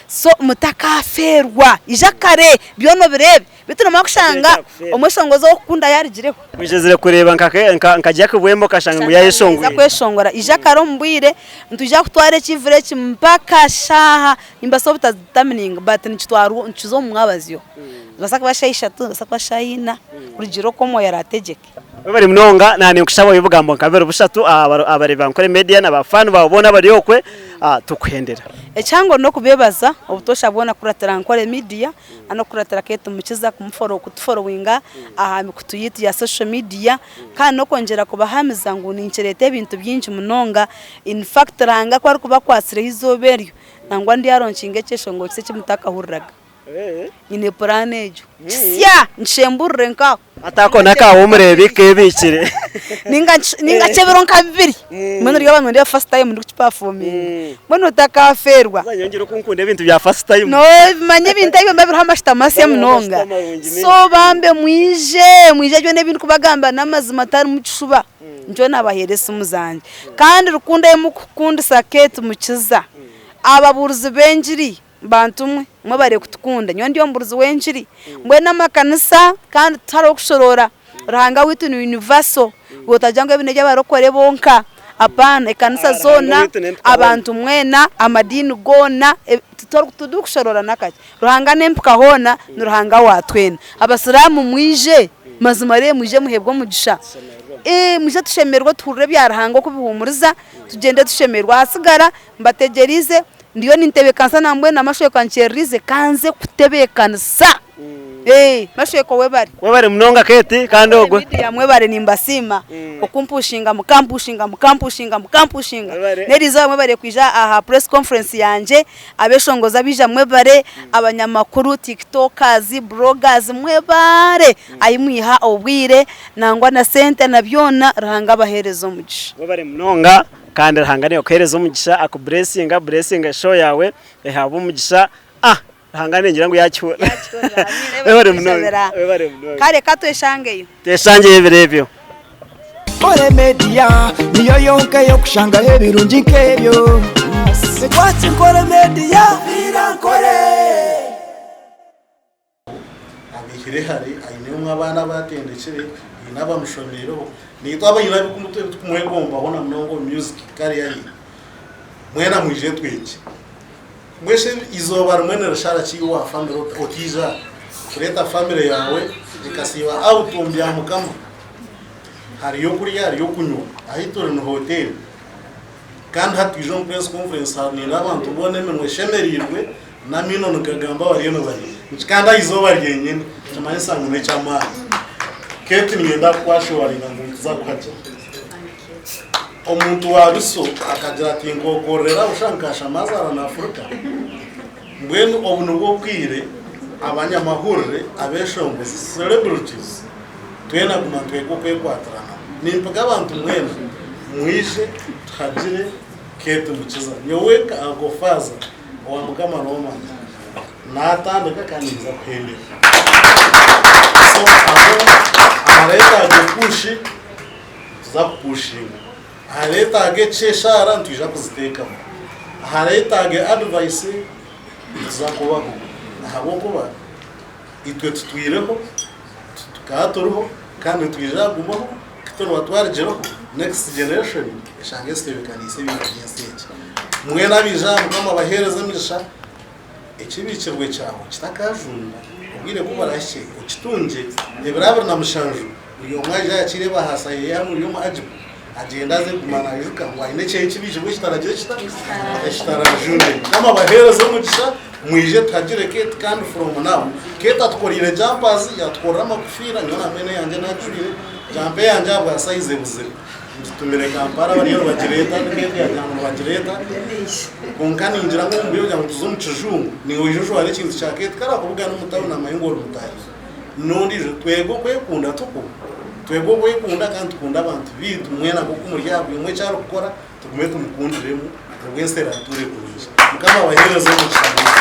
So mutakaafeerwa. Ija kare, byona obireebe. Beitu noomanya kushanga omweshongozi ou orikukunda yaarugireho. Ogyezire kureeba nka Jack Bwemba okashanga ngu yaayeshongwire. Kweshongora. Ija kare omu bwire, nitwija kutwara ekivure eki mpaka shaaha, nimbaasa obutazitamininga but nikitwarwa nikiza omu mwabazyo. Nizibaasa kuba shaaha ishatu, nizibaasa kuba shaaha ina kurugiirira oku Omwoyo araategyeke. Webare munonga na ninkushaba ohe obugambo nka bubiri bushatu aha abareebi ba Nkore Media na ba fan baawe boona abari okwe tukuhendera. Ekihango n'okubebaza obutoosha bwona kukuratira Nkore Media n'okukuratira Kate Mukiza kutuforowinga aha mikutu yaitu ya social media kandi n'okwongyera kubahamiza ngu ninkireeta ebintu bingi munonga in fact Ruhanga ku arikuba akwatsireho eizooba eryo nangwa ndyaronkinga ekyeshongoro kisya eki mutakahuriraga. Nyine puraani egyo. Kisya! Nkishemburire nk'aho. Hati ako n'akaawe omureebi keebiikire. Nainga ky'ebiro nka bibiri. Mbwenu ryaaba niryo first time ndikukipafominga. Mbwenu otakaafeerwa. Haza nyowe ngira oku nkunda ebintu bya first time. Noomanya ebintu ebyo nibiba biriho amashuta masya munonga. So bambe mwije, mwije byona ebi ndikubagambira n'amazima tarimu kishuba. Nikyo naabaheera esimu zangye. Kandi rukundo ei murikukundisa Kate Mukiza, ababuurizi b'engiri Bantu mwe, mwebare kutukunda. Nyowe ndi omubuurizi w'engiri. Mbwenu amakanisa kandi tihariho kushoroora. Ruhanga waitu ni universal. Iwe otagira ngu ebi n'eby'abarokore bonka. Apaana, ekanisa zoona, abantu mwena, amadiini goona, titurikushoroora n'akakye. Ruhanga n'empika hoona, ni Ruhanga wa twena. Abasiraamu mwije, mazima reero mwije muheebwe omugisha. Mwije tushemererwe tuhurire ebya Ruhanga oku bihuumuriza, tugyende tushemererwe. Ahasigara mbategyereize. Ndiyo nintebeekanisa nambwenu amashweka nkyererize ka nze kutebeekanisa. Ee, mashweka webare. Webare munonga Kate kandi ogwe. Media mwebare nimbasiima okumpushinga mukampushinga mukampushinga mukampushinga. N'erizooba mwebare kwija aha press conference yangye, abeshongozi abaija mwebare, abanyamakuru, tiktokers, bloggers mwebare ahi mwiha obwire nangwa na sente na byona Ruhanga abahereze omugisha. Webare munonga. Kandi Ruhanga nakuhereza omugisha aku blessinga blessinga show yawe ehabwe omugisha ah Ruhanga ningira ngu yakihurira webare munonga webare munonga Kare katweshangeyo. Tweshangyeyo ebiro ebyo. Nkore Media niyo yonka ey'okushangaho ebirungi nk'ebyo. Ekwatsi Nkore Media. Nkore. Abaihire hare, aine omwe abaana abu atendekire, haine abamushomiireho. Naitwe abaine ebi turikumwegombaho na munonga omu music career ye, mwena mwije twegye. Mbwenu shi eizooba rimwe nirishara ki iwe wa family otaija aha? Kureeta family yaawe ekasiiba out omu bya Mukama. Hariyo okurya hariyo okunywa, ahi turi ni hoteeri. Kandi hati twija omu press conference nindeeba abantu boona eminwa eshemereirwe N'amaino nigagamba bariyo nibarya. Kandi aha izooba ryenyine nikimanyisa ngu n'eky'amaani. Kate niinyenda kukwashuwaringa ngu nituza kuhagira. Omuntu wa biso akagira ati nkokorera busha nkashama azaara na Afirika. Mbwenu obu nibwo obwire abanyamahurire, abeshongozi, celebrities, twena guma nitwega okwekwatirana. Nimpiga abantu mwena mwije tuhagire Kate Mukiza. Nyowe nka Uncle Faaza Owa Mukama nomanya natandika kandi ninza kuhendera so aho aharetaaga epushi nituza kupushinga aharetaaga eshaara nitwija kuzitekamu aharetaaga advice nituza kubaho ahabwokuba itwe tutwireho tukaba turiho kandi nitwija kugumaho Ku turiba next generation eshange ezitebekaniise ebintu by'ensi egi. Mbwenu abaija aha Mukama abaheereze emigisha, ekibiikirwe kyawe kitakajunda, obwire ku burahikye okitungye, ebiro 27 buri omwe aije ayakiire ebahaasa ye hanu ori omu Ajibu agyende aze kuguma naijuka ngu aine ekye ekibiikirwe ekitaragire kita? Ekitarajunde. Mukama abaheereze omugisha, mwije tuhagire Kate kandi from now. Kate atukoreire jumpers, yatukorera amakufiira, nyowe nambwenu eyangye nagijwire. Jampa eyangye ahabwa sayizi ebuzire ngitumire Kampala bariyo nibagireeta Kate yagira ngu nibagireeta kwonka ningira ngu omu bwire kugira ngu tuze omu kijungu niiwe oije ojware ekintu kya Kate kare akubugana omu tawuni amanye ngu ori mutaahi we n'ondiijo twege okwekunda tuku twege okwekunda kandi tukunde abantu baitu mwena nk'oku muri aha buri omwe eki arikukora tugume tumukundiremu nibwo ensi eratuure kurungi Mukama abaheereze omugisha mwingi.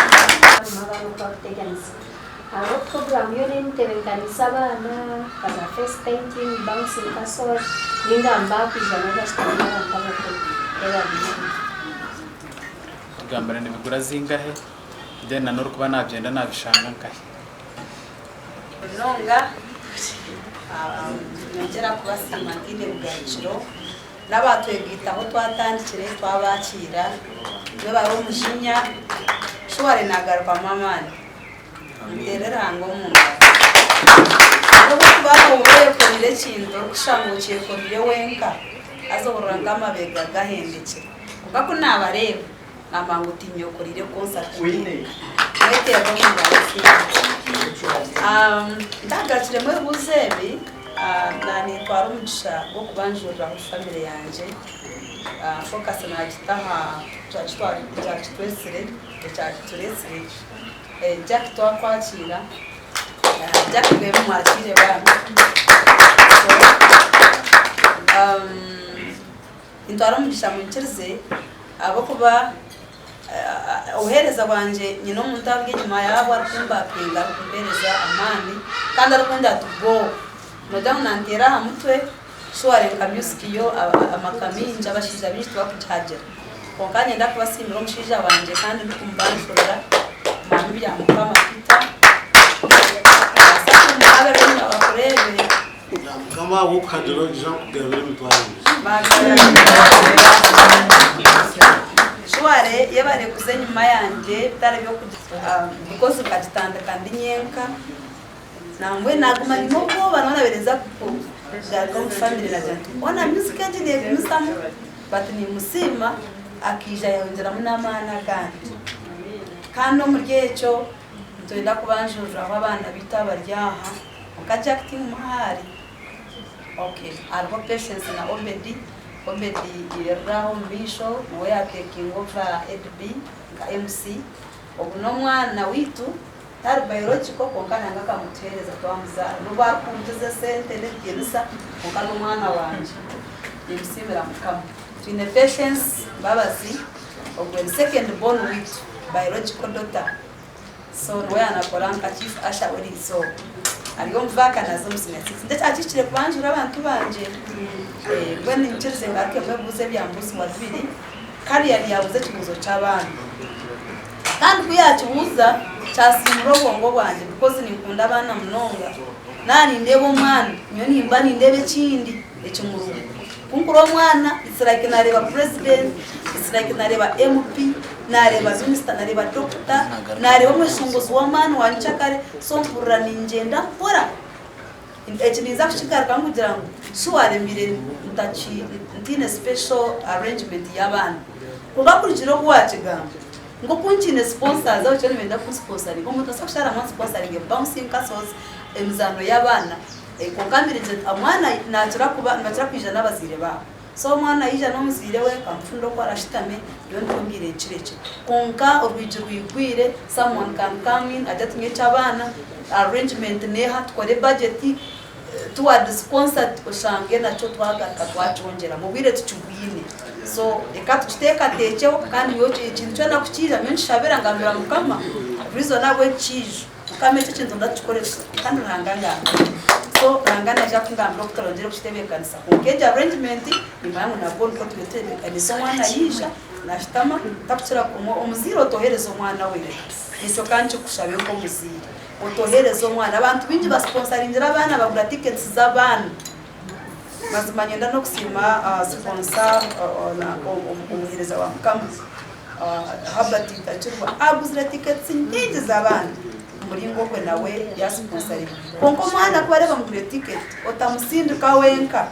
Hariho puroguraamu yoona ei mutebeekaniise abaana nka za face painting, bouncing castle ninga nibakwija nabo bashutami n'abantu abakuru. Tugambire nibigura zingahe? Then na n'orikuba nabyenda nabishanga nkahi? Munonga nyongyera kubasiima ntaine bugarukiro n'abaatwegaitaho twatandikire twabakiira mwebare omujinya shuware nagarukamu amaani nteere Ruhanga omu ngaro n'obu okuba oba oyekoreire ekintu orikushusha ngu okyekoreire wenka haza ohurira nk'amabega gahendekire kwonka ku naabareeba Namba ngu tinyokorire concert mweterera omu ngaro ezindi. Ntagarukiremu ebibuuzo ebi, nanintwara omugisha gw'okubanjuriraho family yangye. Focus nagita aha kyakitwetsire, ekyakituretsire. Jack twakwakiira, Jack mbwenu mwakiire bambi. Nintwara omugisha ngu nkirize ahabw'okuba obuheereza bwangye nyine omuntu ari enyima yaabwo arikumbapinga arikumpereza amaani kandi arikungira ati go. Noogira ngu nanteera aha mutwe surely nka music yo amaka maingi abashaija baingi tibarikugihagira. Kwonka niinyenda kubasiimira omushaija wangye kandi ndikumubanjurira Mwami Byamukama Peter. Noobaasa kumuha enyima bakureebe. Mukama ahabw'okuhagira oija kugabira emitwaro ebiri. Shuware yebare kuza enyima yangye bitari by'okugira because nkagitandika ndi nyenka nambwenu naguma nyine obwoba nobu nabaire nza kugaruka omu family nagira nti hoona music egi negumizamu but nimusiima akaija yayongyeramu n'amaani agandi kandi omuri ekyo nitwenda kubanjuriraho abaana baitu abari aha. Nka Jack timuhari. Ok hariho Patience na Obedi, Obedi yirira aho omu maisho niwe ya taking over Edb nka MC. Ogu n'omwana waitu tari biological kwonka Ruhanga akamutuhereza twamuzaara nobu arikunkiza esente n'ebitiinisa kwonka n'omwana wangye nimusiimira Mukama. Twine Patience Mbabazi ogwe ni second born waitu biological daughter. So niwe yanakora nka chief usher w'erizooba. Ari omu vaaka naza omu senior six. Nikyo kyakihikire kubanjura abantu bangye. Mbwenu niinyikirize ngarukemu ebibuuzo ebyambuuzibwa bibiri. Kariya yaabuuza ekibuuzo ky'abaana. Kandi ku yaakibuuza kyasiimura obwongo bwangye because ninkunda abaana munonga. Naaba nindeeba omwana, nyowe nimba nindeeba ekindi ekimurimu. Ku nkureeba omwana, it's like naareeba president, it's like naareeba MP, naareeba minisita, naareeba dokita, naareeba omweshongozi w'amaani wa nyenkyakare, so mpurira ningyenda mpora. Eki ninza kukigarukamu kugira ngu shuware mbaire ntaine special arrangement y'abaana. Kwonka kurugiirira oku waakigamba, nk'oku nkiine sponsors abakiriyo nibenda kunsiponsaringa, omuntu asobola kusharamu ansiponsaringe bouncing castles, emizaano y'abaana, Kwonka mbire ngira nti omwana nakira kuba nibakira kwija n'abazaire baabo. So omwana yaija n'omuzaire we nkamufundira oku arashutame nyowe nikwo mbaire nkirekire. Kwonka orwigi rwigwire someone can come in agire ati nyowe eky'abaana arrangement neeha tukore budget towards concert oshange nakyo twagaruka twakyongyeramu obwire tukibwine. So reka tukiteekateekyeho kandi nyowe ekintu kyona ku kiija nyowe nkishabira ngambira Mukama reason ahabw'enki kiija. Mukama ekyo ekintu ndakukikore kandi Ruhanga angambire. So Ruhanga naija kungambira oku turongere kukitebeekanisa. Kwonka egyo arrangement nimanya ngu nabwo nikwo turiyo tutebeekaniise omwana yaija nashutama takukira omuzaire otohereza omwana we ekyo ka nkikushabe nk'omuzaire otohereza omwana. Abantu baingi basiponsaringire abaana bagura tickets z'abaana. Mazima niinyenda n'okusiima siponsa omuheereza wa Mukama Herbert Takirwa aguzire tickets nyingi z'abaana omuringo ogwe nawe yasiponsaringa. Kwonka omwana ku areeba amugurire ticket otamusindika wenka,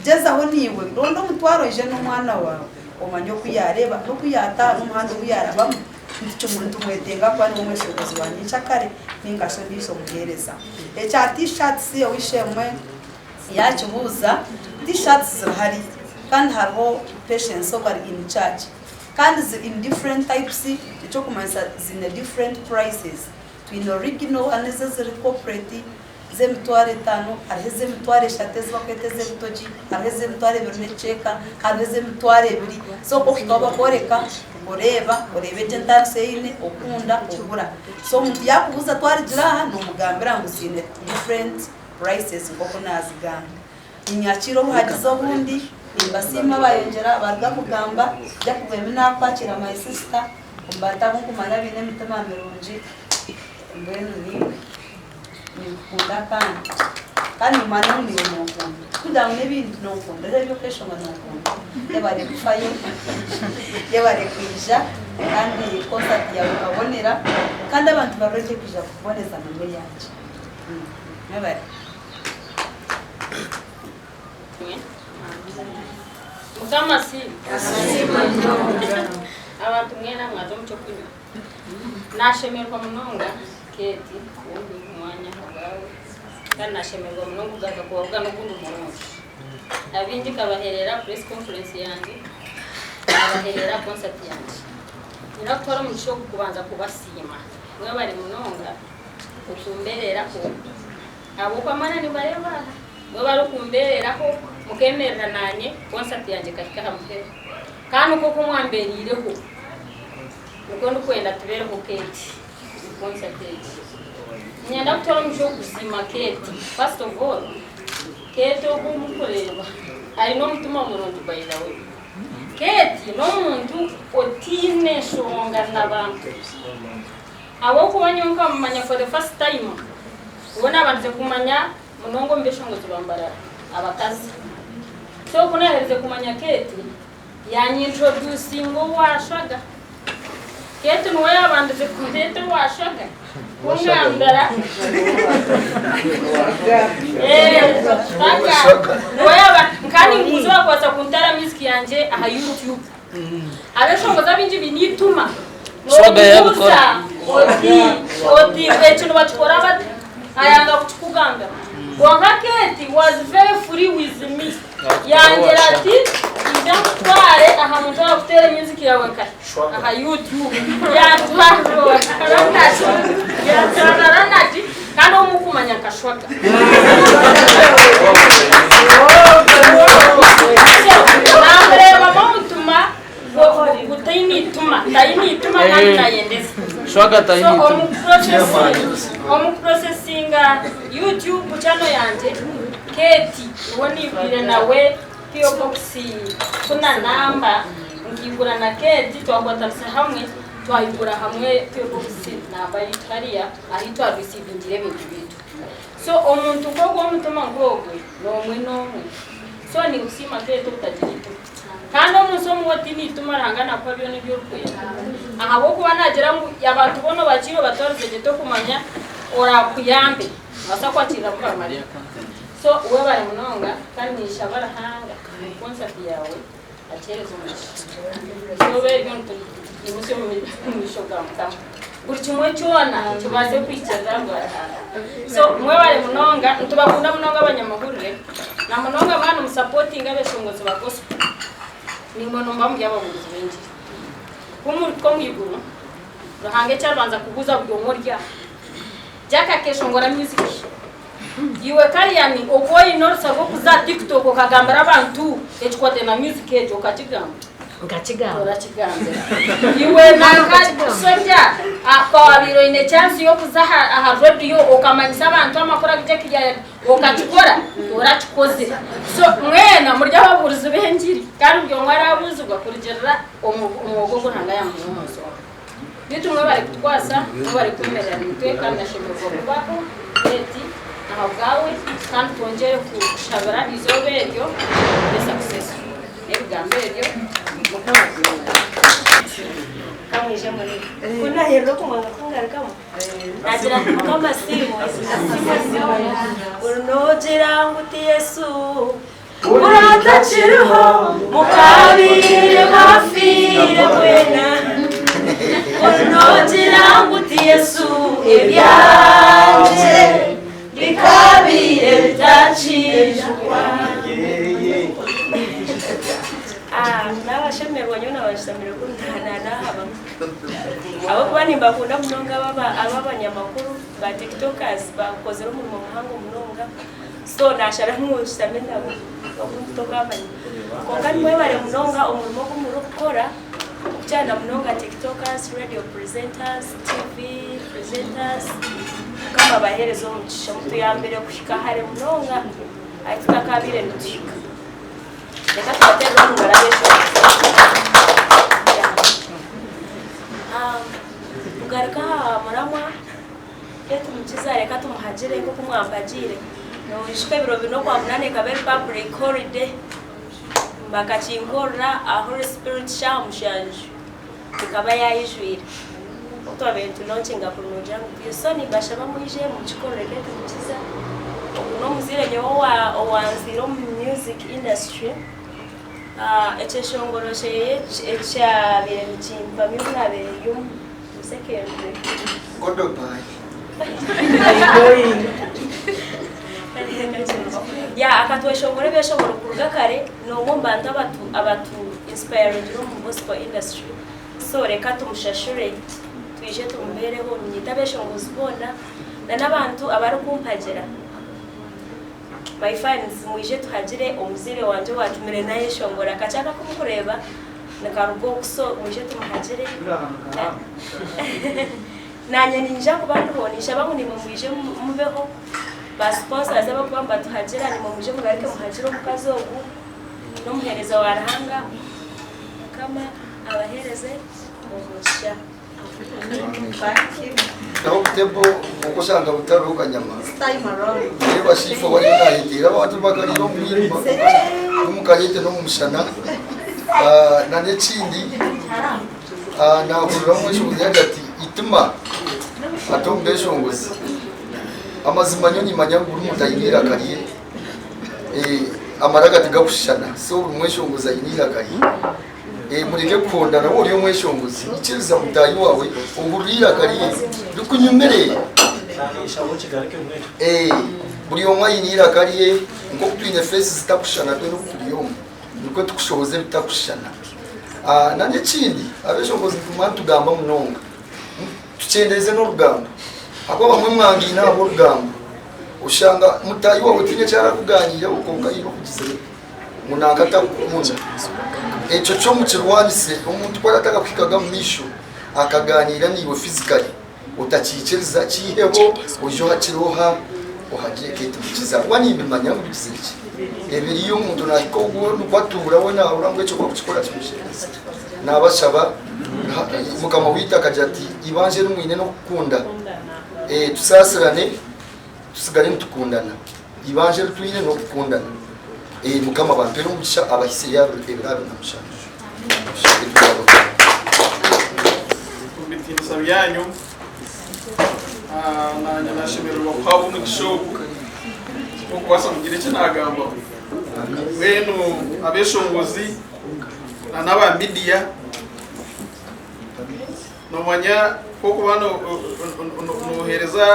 gyezaho naiwe ronda omutwaro oije n'omwana waawe omanye oku yaareeba n'oku yaataaha n'omuhanda ogu yaarabamu. Nitumwetenga kuba niwe mweshongozi wa nyenkyakare nainga shi ondiijo muheereza. Ekya T-shirts ow'eishe-emwe Yaakibuuza, T-shirts zirihari? Kandi hariho Patience ogwo ari in charge. Kandi ziri in different types, eky'okumanyisa ziine different prices. Twine original hariho ezo eziri corporate z'emitwaro etaano, hariho ez'emitwaro eshatu ezi barikweta ez'ebitogi, hariho ez'emitwaro ebiri n'ekicweka, hariho ez'emitwaro ebiri. So okuhika ahu barikworeka, oreeba, oreeba egyo entaaniso ei eine, okunda, ogura. So omuntu yaakubuuza twarigira aha, noomugambira ngu ziine different prices nk'oku naazigamba. Ninyakiira obuhagizi obundi, nimbasiima abayongyera baruga kugamba, Jack Bwemi naakwakiira my sister. Omu bantu abu nkumanya abaine emitima mirungi mbwenu niiwe. Ninkukunda kandi. Kandi nimanya ngu naiwe nonkunda. Tikugira ngu n'ebindi nonkunda reero eby'okweshongora nonkunda. Yebare kufayo, yebare kwija kandi concert yaawe ekabonera kandi abantu bari ready kwija kuboneza namwe eyangye. Mwebare. Mukama asiimwe. Abantu mwena mwaza omu ky'okunywa. Nashemererwa munonga Kate kuwumpa omwanya ahabwawe kandi nashemererwa munonga kugaruka kubabugana ogundi murundi. Abaingi nkabaherera press conference yangye, nabaherera concert yangye. Nyine kutwara omugisha ogu kubanza kubasiima. Mwebare munonga okumbereraho. Ahabw'okuba mwena nibareeba aha, mwebare okumbeereraho mukeemerera naanye konsati yangye ekahika aha muheru. Kandi nk'oku mwambeereireho, nikwo ndikwenda tubeereho Kate omu konsati egi. Niinyenda kutwara omugisha ogu kusiima Kate. First of all, Kate ogu murikureeba aine omutima murungi by the way. Kate n'omuntu otaine nshonga na bantu. Ahabw'okuba nyowe nkamumanya for the first time, niwe naabandize kumanya munonga omu b'eshongozi ba Mbarara, abakazi. So ku naaherize kumanya Kate, yaanyintroducinga owa Shwaga. Kate niwe yaabandize kundeeta owa Shwaga, kungambira. Shwaga. Niwe yaaba, nka ninkuza orakubaasa kunteera music yangye aha YouTube. Abeshongozi abaingi baine eituma. Swaga yabikora. Nomubuuza oti oti eki nibakikora bata? Ayanga kukikugambira. Kwonka Kate was very free with me. Yangira ati ija nkutware aha muntu orakuteera music yaawe nkahi? Aha YouTube. Yantwara Ronald. Yantwara Ronald kandi ou mukumanya nka Shwaga. So namureebamu omutima gutaine ituma, taine ituma kandi nayendeza. Shwaga So taine ituma. omu kuprocesinga YouTube channel yangye, Kate niwe naigwire nawe PO box kuna namba nkaigura na Kate twakwatanisa hamwe twayigura hamwe PO box namba yitu hariya ahu twarisivingire ebintu biitu. So omuntu nk'ogwo w'omutima nk'ogwe n'omwe n'omwe. So ninkusiima Kate obutagira ituma. Kandi omunsi omu otiine ituma Ruhanga nakuha byona ebi orikwenda. Ahabw'okuba nagira ngu abantu boona obakiire obatwarize gye tokumanya orakuyambe. Nobaasa kwakirira bubamare. So webare munonga kandi ninshaba Ruhanga ngu concert yaawe Akyeereza omugisha. Eizooba eryo nituriimutsya omu maisho ga Mukama. Buri kimwe kyona kibaase kuhikirira bwa Ruhanga. So mwebare munonga, nitubakunda munonga abanyamahurire, na munonga mwaba nimusapotinga abeshongozi ba gospel, naimwe nimuba muri ababuurizi b'engiri. Ku murihika omu iguru, Ruhanga eki aribanza kubuuza buri omwe ori aha, Jack akeshongora music? Iwe Kariani oku oine orusa rw'okuza aha TikTok okagambira abantu ekikwate na music egyo okakigamba? Nkakigamba. Orakigambira. Iwe nanka Sojja ka wabaire oine chance y'okuza aha aha radio okamanyisa abantu amakuru agu Jackie yayega okakikora? Torakikozire. So mwena muri ababuurizi b'engiri kandi buri omwe arabuuzibwa kurugirira omu omwoga ogu Ruhanga yamuhaire omu nsonga. Beitu mwebare kutukwasa, mwebare kwemerera naitwe kandi nashemererwa kubaho Betty ahabwawe kandi twongyere kushabira eizooba eryo ribe successful. N'ebigambo ebyo Mukama akuhwere. Kamwije murebe. Ku naaherize okumwanga kungarukamu, naagira nti Mukama asiimwe, asiimwe asiimwe. Buri noogira ngu ti Yesu, buri atakiriho, mukaabaire mwafiire mwena. Buri noogira ngu ti Yesu, ebyangye bikaabaire bitakiijukwa. Naabashemererwa nyowe naabashemererwa ku naahabaho. Ahabw'okuba nimbakunda munonga aba abanyamakuru ba tiktokers bakozire omurimo muhango munonga so nasharamu ngu nshutame nabo obundi tokamanya. Kwonka nimwebare munonga omurimo ogu murikukora okukira na munonga tiktokers, radio presenters, TV presenters Mukama abahereze omugisha mutuyambire kuhika hare munonga ahu tutakabaire nituhika. Reka tubaterere omu ngaro ab'eshongozi. Kugaruka aha muramwa, Kate Mukiza reka tumuhagire nk'oku mwampagiire. Noijuka ebiro bina Okwamunana ekaba eri public holiday, bakakinkorera aha Holy Spirit shaaha mushanju ekaba yaijwire. Obu twabaire nitu launching kuri noogira ngu twiine. So nimbashaba mwije mukikorere Kate Mukiza. Ogu n'omuzaire nyowe owanziire omu music industry. Ekyeshongoro kyeye ekyabaire nikimpamya obu naabaire ndi omu secondary. Yeah, akatweshongora ebyeshongoro kuruga kare, n'omwe omu bantu abatu abatu inspiringire omu gospel industry. So reka tumushashure twije tumubeereho, niinyeta abeshongozi boona na n'abantu abarikumpagira. My fans mwije tuhagire omuzaire wangye owatumire nayeshongora akakye aka akumukureeba nikaruga oku so mwije tumuhagire nanye ninyija kuba ndiho ninshaba ngu naimwe mwije mubeho ba sponsors abakuba nibatuhagira naimwe mwije mugaruke muhagire omukazi ogu nomuhereza wa Ruhanga mukama abahereze omugisha. Naho obutebo kwonka oshanga butariho kanyama. Reeba shifa ou ariyo naayeteera abantu bakariira omu mwirima n'omu kareete n'omu mushana. N'ekindi naahurira omweshongozi yaagira ati eitima ati omu beeshongozi. Amazima nyowe niimanya ngu buri muntu aine eiraka rye. Amaraka tigakushushana so buri mweshongozi aine eiraka rye. Mureke kuhondana waaba ori omweshongozi, ikiriza mutaahi waawe ohurire eiraka rye rikunyumire. Buri omwe aine eiraka rye, nk'oku twine feesi zitakushushana twena oku turi omu, nikwo tukushohoza ebitakushushana. N'ekindi, abeshongozi nituguma nitugamba munonga, tukyendeeze n'orugambo ahakuba abamwe mwangaine ahabw'orugambo, oshanga mutaahi waawe tihaine eki arakugaaniireho kwonka haine okugizire. ngu nanka atarikukunda. Ekyo kyo mukirwanise, omuntu ku aratakakuhikaga omu maisho akagaaniira naiwe physically, otakiikiriza, kiiheho oije ohakire oha ohagye Kate Mukiza. Ahabw'okuba nimbimanya ngu bigizire ki, ebiriyo omuntu naahika ogwo nikwo atuura we naahurira ngu ekyo ku arikukikora kimushemeza. Naabashaba, Mukama waitu akagira ati, eibanja eri mwine n'okukunda, tusaasirane tusigare nitukundana. Eibanja eri twine n'okukundana. Mukama abampeere omugisha abahisye ebiro 27. Omu bitiinisa byanyu, naanye nashemererwa kuhaabwa omugisha ogu gw'okubaasa kugira eki naagambaho. Mbwenu abeshongozi na n'aba midiya Noomanya ku orikuba nooheereza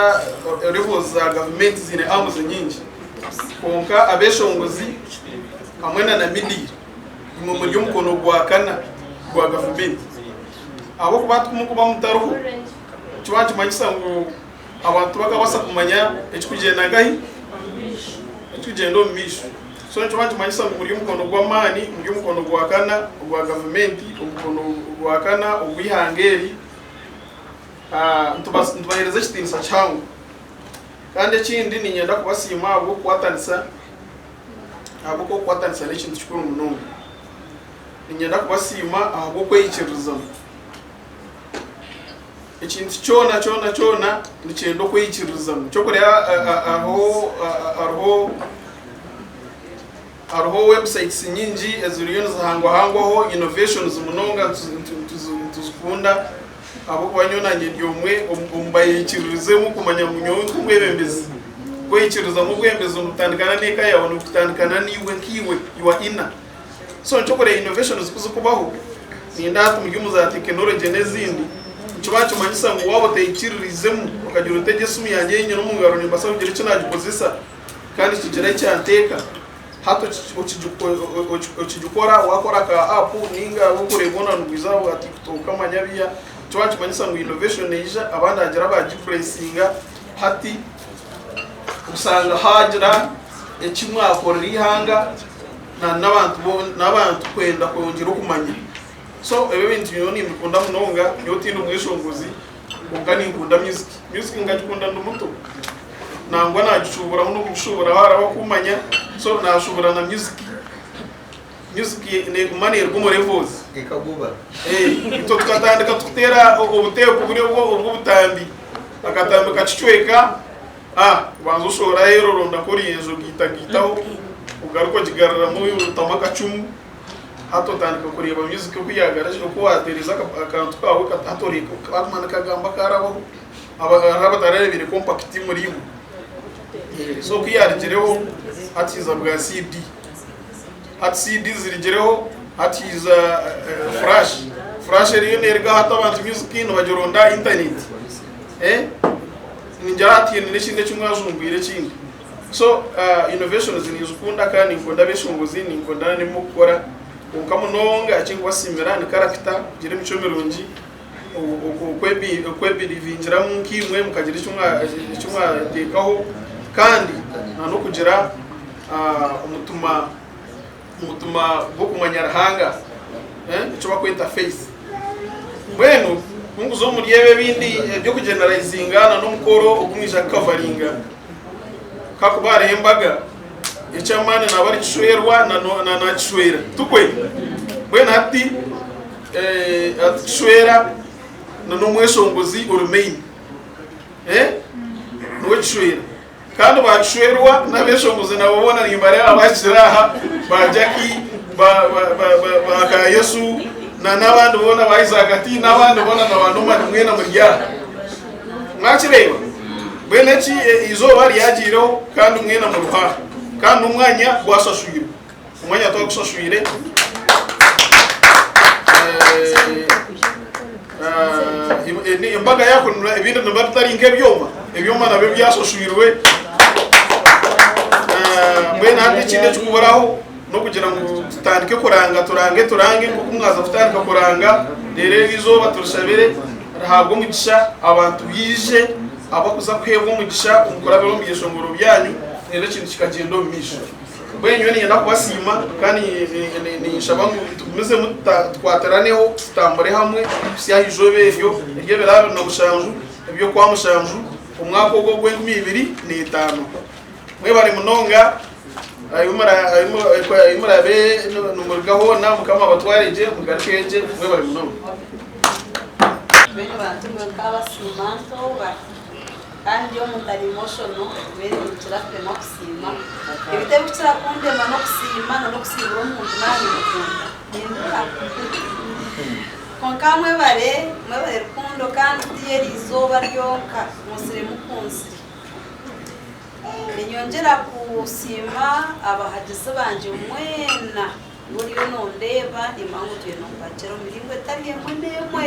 levels za gavumenti ziine arms nyingi kwonka abeeshongozi hamwe na na midiya imwe muri omukono gwa kana gwa gavumenti ahabw'okuba hati ku murikuba mutariho nikiba nikimanyisa ngu abantu tibakabaasa kumanya ekirikugyenda nkahi ekirikugyenda omu maisho. So nikiba nikimanyisa ngu muri omukono gw'amaani, muri omukono gwa kana ogwa gavumenti, omukono gwa kana ogw'eihanga eri. Nitubaheereza ekitiinisa kihango. Kandi ekindi niinyenda kubasiima ahabw'okukwatanisa, ahabw'okuba okukwatanisa n'ekintu kikuru munonga. Niinyenda kubasiima ahabw'okweyikiririzamu. Ekintu kyona kyona kyona nikyenda okweyikiririzamu. Ky'okureeba hariho hariho hariho websites nyingi eziriyo nizihangwahangwaho innovations munonga nituzikunda ahabw'okuba nyowe nanye ndi omwe omu bayeyikiririzemu kumanya ngu nyowe nk'omwebembezi kweyikiririzamu obwebembezi nibutandikana n'eka yaawe nibutandikana naiwe nkaiwe your inner. So nikyo kureba innovations kuzikubaho ninda hati muri omu za technology n'ezindi nikiba nikimanyisa ngu waaba oteikiririzemu okagira oti egi esimu yangye ei nyine omu ngaro nimbaasa kugira eki nagikozesa kandi kigira eki kyanteeka hati okigikora wakora ka app ninga orikureeba hoona nigwiza aha bwa tiktok manya biiha nikiba nikimanyisa ngu innovation neija abandi hagira abagipuresinga hati oshanga hagira eki mwakorera eihanga n'abantu kwenda kwongyera okumanya. So ebyo ebintu nyowe nimbikunda munonga, nyowe tindi mweshongozi kwonka ninkunda music. Music nkagikunda ndi muto, nangwa nagishuuburaho n'okugishuuburaho hariho abakumanya, so naashuubura na music. Music neguma neruga omu levels. Ekaguba. Itwe tukatandika tukuteera obuteepu buri obw'obutambi. Akatambi kakicweka, ah, obanza oshohora aheeru orondaku oruyenje ogaitagaitaho, ogaruka ogigaruramu otamu akacumu, hati otandika kureeba music oku yaagara oku waateereza akantu kaawe hati oreeba kaguma nikagamba karabaho. Hariho abatarareebire compact omuriimwe. So ku yaarugireho hati haija bwa CD. Hati CD zirigireho hati haija flash. Flash eriyo neruga hati abantu music nibagironda aha internet. Ningira hati haine n'ekindi eki mwajungwire ekindi. So innovations ninzikunda kandi ninkunda abeshongozi, ninkunda n'ebi murikukora kwonka munonga eki ndikubasiimira ni character, kugira emicwe mirungi. okwebirivingiramu nkaimwe mukagira eki mwateekaho kandi n'okugira omutima omutima gw'okumanya Ruhanga eki barikweta faith. Mbwenu kunguza omuri ebi ebindi eby'okugeneralizinga n'omukoro ogu mwija kukavaringa kakuba hariho embaga eky'amaani naaba ari kishwerwa na kishwera tikwe? Mbwenu hati Ati kishwera n'omweshongozi ori main niwe kishwera kandi ba kishwerwa n'abeshongozi nabo boona nimbareeba bahikire aha ba Jackie ba Kayesu na n'abandi boona ba Isaac T n'abandi boona na ba Norman mwena muri aha mwakireeba mbwenu eki eizooba ryagiireho kandi mwena muriho aha kandi n'omwanya gwashashwirwe. Omwanya twagushashwire embaga yakunura ebindi nibiba bitari nk'ebyoma, ebyoma nabyo byashashwirwe mbwenu hati ekindi ekikuburaho n'okugira ngu tutandike kuranga turange turange nk'oku mwaza kutandika kuranga reero eri izooba turishabire rihabwe omugisha abantu baije abakuza kuheebwa omugisha omu kurabira omu byeshongoro byanyu reero ekintu kikagyenda omu maisho. Mbwenu nyowe niinyenda kubasiima kandi ninshaba ngu tugumizemu tukwatiraneho tutambure hamwe kuhitsya aha izooba eryo ery'ebiro 27 eby'Okwamushanju omwaka ogu ogw'enkumi ibiri n'etaano. Mwebare munonga ahu muraabe nimuruga hoona Mukama abatware gye mugaruke gye. Mwebare munonga. Mbwenu bantu mwe nkabasiima ntooba. Kandi ndi omuntu ari emotional, mbwenu ninkira kuremwa kusiima. Ebintu ebikukira kundema n'okusiima na n'okusiibura omuntu naaba nimukunda. Nindira. Kwonka mwebare, mwebare rukundo kandi ti eri izooba ryonka, mwosire mukunzire. Ninyongyera kusiima abahagizi bangye mwena. Iwe oriyo nondeeba, nimanya ngu twine okubagyera omu miringo etari emwe n'emwe.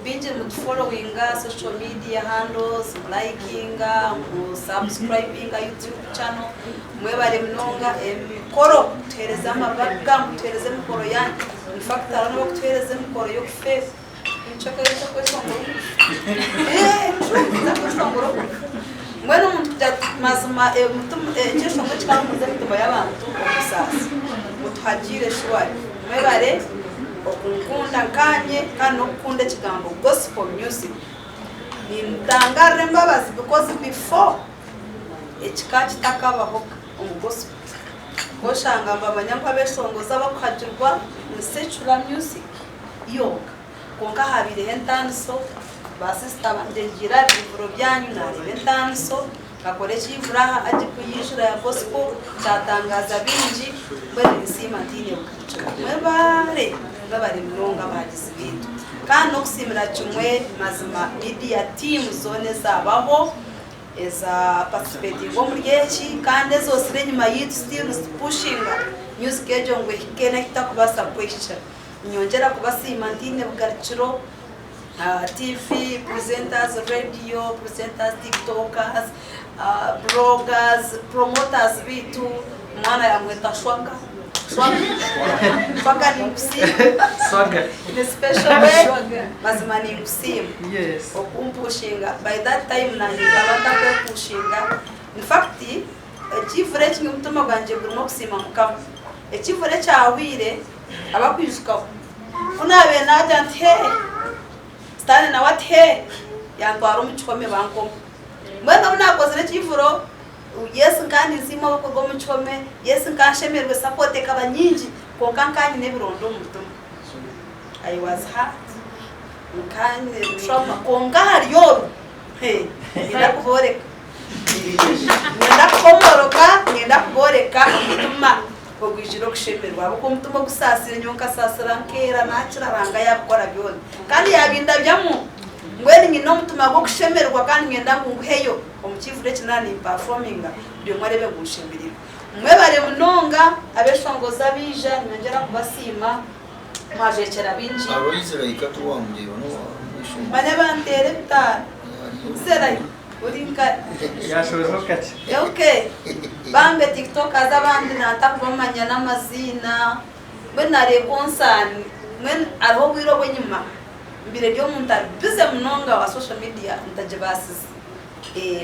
Baingi nimutufolowinga social media handles, mulayikinga, musubscribinga YouTube channel, mwebare munonga emikoro mutuheereza amabaga, mutuheereza emikoro yaanyu. In fact hariho n'abarikutuheereza emikoro y'okufeesa. Mbwenu omuntu kugira ati mazima ekyeshongoro kikahuumuriza emitima y'abantu obusaasi mutuhagiire shuwari mwebare okunkunda nkanye kandi n'okukunda ekigambo gospel music nintangarira embabazi because before ekika kitakabahoga omu gospel oshanga nibamanya ngu abeshongozi abakuhagirwa ni secular music yonka. Kwonka haabaireho entaaniso, baasisita bangye ngiire aha biivuro byanyu naareeba entaaniso, nkakora ekiivuro aha Agipu yaijura ya Gospel kyatangaaza baingi, mbwenu ninsiima ntaine bugarukiro. Mwebare, mwebare munonga abahagizi baitu. Kandi n'okusiimira kimwe mazima media team zoona ezaabaho, eza participatinga omuri eki kandi ezoosire enyima yaitu still nizitupushinga music egyo ngu ehike n'ahu tutakubaasa kwehikira. Ninyongyera kubasiima ntaine bugarukiro, TV presenters, radio presenters, tiktokers, bloggers, promoters baitu, omwana yamweta Shwaga, Shwaga ninkusiima in a special way, mazima ninkusiima okumpushinga, by that time nanye nkaba ntakwepushinga, in fact ekivure eki omutima gwangye gurimu okusiima Mukama, ekivure ekyahwire Abakwijukaho. Ku naabaire naagira nti, Hee! Sitaane nawe ati, Hee! Yantwara omu kihome bankoma. Mbwenu obu naakozire ekivuro, Yes nka ninsiima abakuruga omu kihome, yes nka nshemererwe, support ekaba nyingi. Kwonka nka nyine ebironda omu mutima. I was hurt. Nka nyine trauma. Kwonka ahari oru, he, niinyenda kubooreka. Niinyenda kukomoroka, niinyenda kubooreka omutima ogwijwire okushemererwa. Ahabw'okuba omutima ogusaasire nyowe nkasaasira nkeera naakira Ruhanga yaabikora byona. Kandi yaabindabyamu. Mbwenu nyine omutima gw'okushemererwa kandi niinyenda ngu nguheyo omu kiivuro eki naaba nimpafominga buri omwe areebe ngu nshemereirwe. Mwebare munonga abeshongozi abaija ninyongyera kubasiima mwajwekyera baingi. Aloise Raika tiwamureeba n'owamweshongozi. Manya banteera ebitaano. Serayo ori nkari. Yashohozaho kakye. Okay. Bambe tiktokers abandi nantakubamanya n'amaziina mbwenu nareeba onsaani mbwenu hariho obwire obw'enyima mbaire ndi omuntu ari busy munonga wa social media ntagibaasize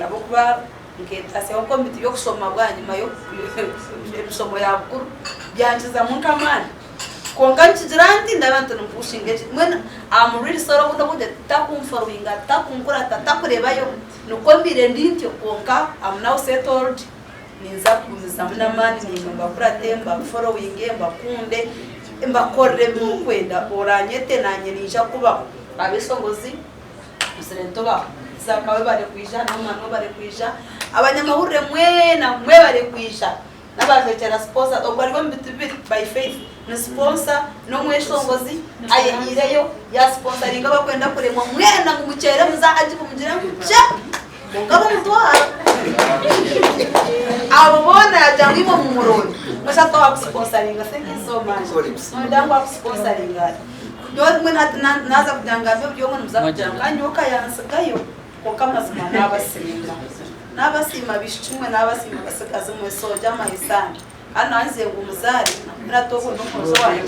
ahabw'okuba nketasyaho nk'omu bintu by'okushoma bwanyima y'emishomo ya bukuru byankizamu nk'amaani kwonka nikigira nti ndaba nti nimpushinga eki mbwenu am really sorry obundi obwire takunforowinga takunkurata takureebayo nikwo mbaire ndi ntyo kwonka am now settled ninza kugumizamu n'amaani naimwe mbakurate mbaforowinge mbakunde mbakorere ebi murikwenda oranyete nanye niija kubaho abeshongozi Muzire ntubaho. Isaka webare kwija, Norman webare kwija, abanyamahurire mwena mwebare kwija n'abajwekyera sponsor ogwo ari omu bitu bibiri by faith ni sponsor n'omweshongozi ayehiireyo ya sponsoringa abakwenda kuremwa mwena ngu mukyere muze aha jibu mugire ngu kye kwonka bamutwara abo boona yagira ngu imwe mumuronde mweshatu owakusponsoringa thank you so much noyenda ngu akusponsoringa ata Nyowe mbwenu hati naaza kugira ngu ngambe buri omwe nimuza kugira ngu nyowe okayantsigayo kwonka amazima naabasiima. Naabasiima baishiki mwe, naabasiima batsigazi mwe, Soja my son. Kandi naangize ngu muzaare, mbwenu hati ogwo n'omwojo wangye,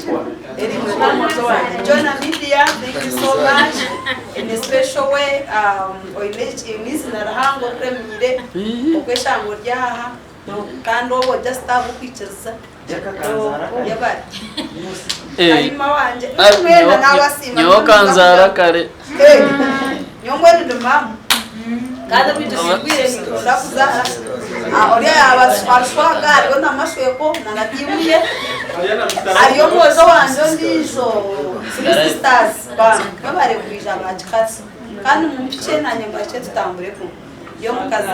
Eriimwe n'omwojo wangye. Jonah Media, thank you so much in a special way, oine eiziina rihango riremiire okweshanga ori aha kandi obwo just ahabw'okwikiriza. Yebare. Kayima wangye. Mwena nabasiima. Nyowe okanzaara kare. Nyowe mbwenu ndi maama. Kandi ebintu bigwire ninkunda kuzaara. Oriya yaaba arishwaga hariyo na mashweko na na tiimu ye. Hariyo omwojo wangye ondiijo Three Sisters band mwebare kwija ba kikazi. Kandi mumpikye nanye mbahikye tutambure kumwe. Ndi omukazi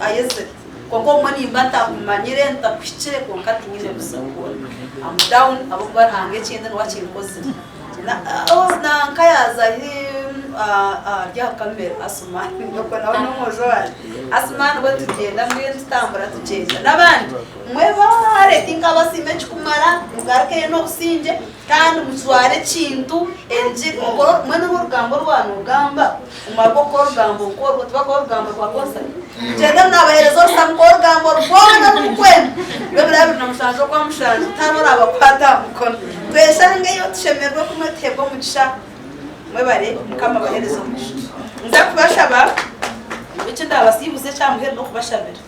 ayezire. Kwonka obumwe nimba ntakumanyire, ntakuhikire kwonka tinyine buzibu bwona. Am down ahabw'okuba Ruhanga ekindi niwe akinkozire. Nanka yaaza ahi ari aha kamera Asuman ogwo nawe n'omwojo wangye. Asuman we tugyenda mbwenu tutambura tugyenda. N'abandi mwebare tinkabasiima ekikumara mugarukeyo n'obusingye kandi mujware ekintu engiri mukore mbwenu oru orugambo oru waanogamba omumara gw'okukora orugambo nk'orwo tibakora orugambo rwa concert. Mugyende naabaheereza orusa mukore orugambo rwona oru murikwenda. Rw'ebiro 27 Okwamushanju tihariho oraabakwata aha mukono. Tweshangeyo tushemererwe kumwe tuheebwe omugisha. Mwebare Mukama abaheereze omugisha. Ninza kubashaba eki ndaabasiibuze eky'aha muheru n'okubashabira.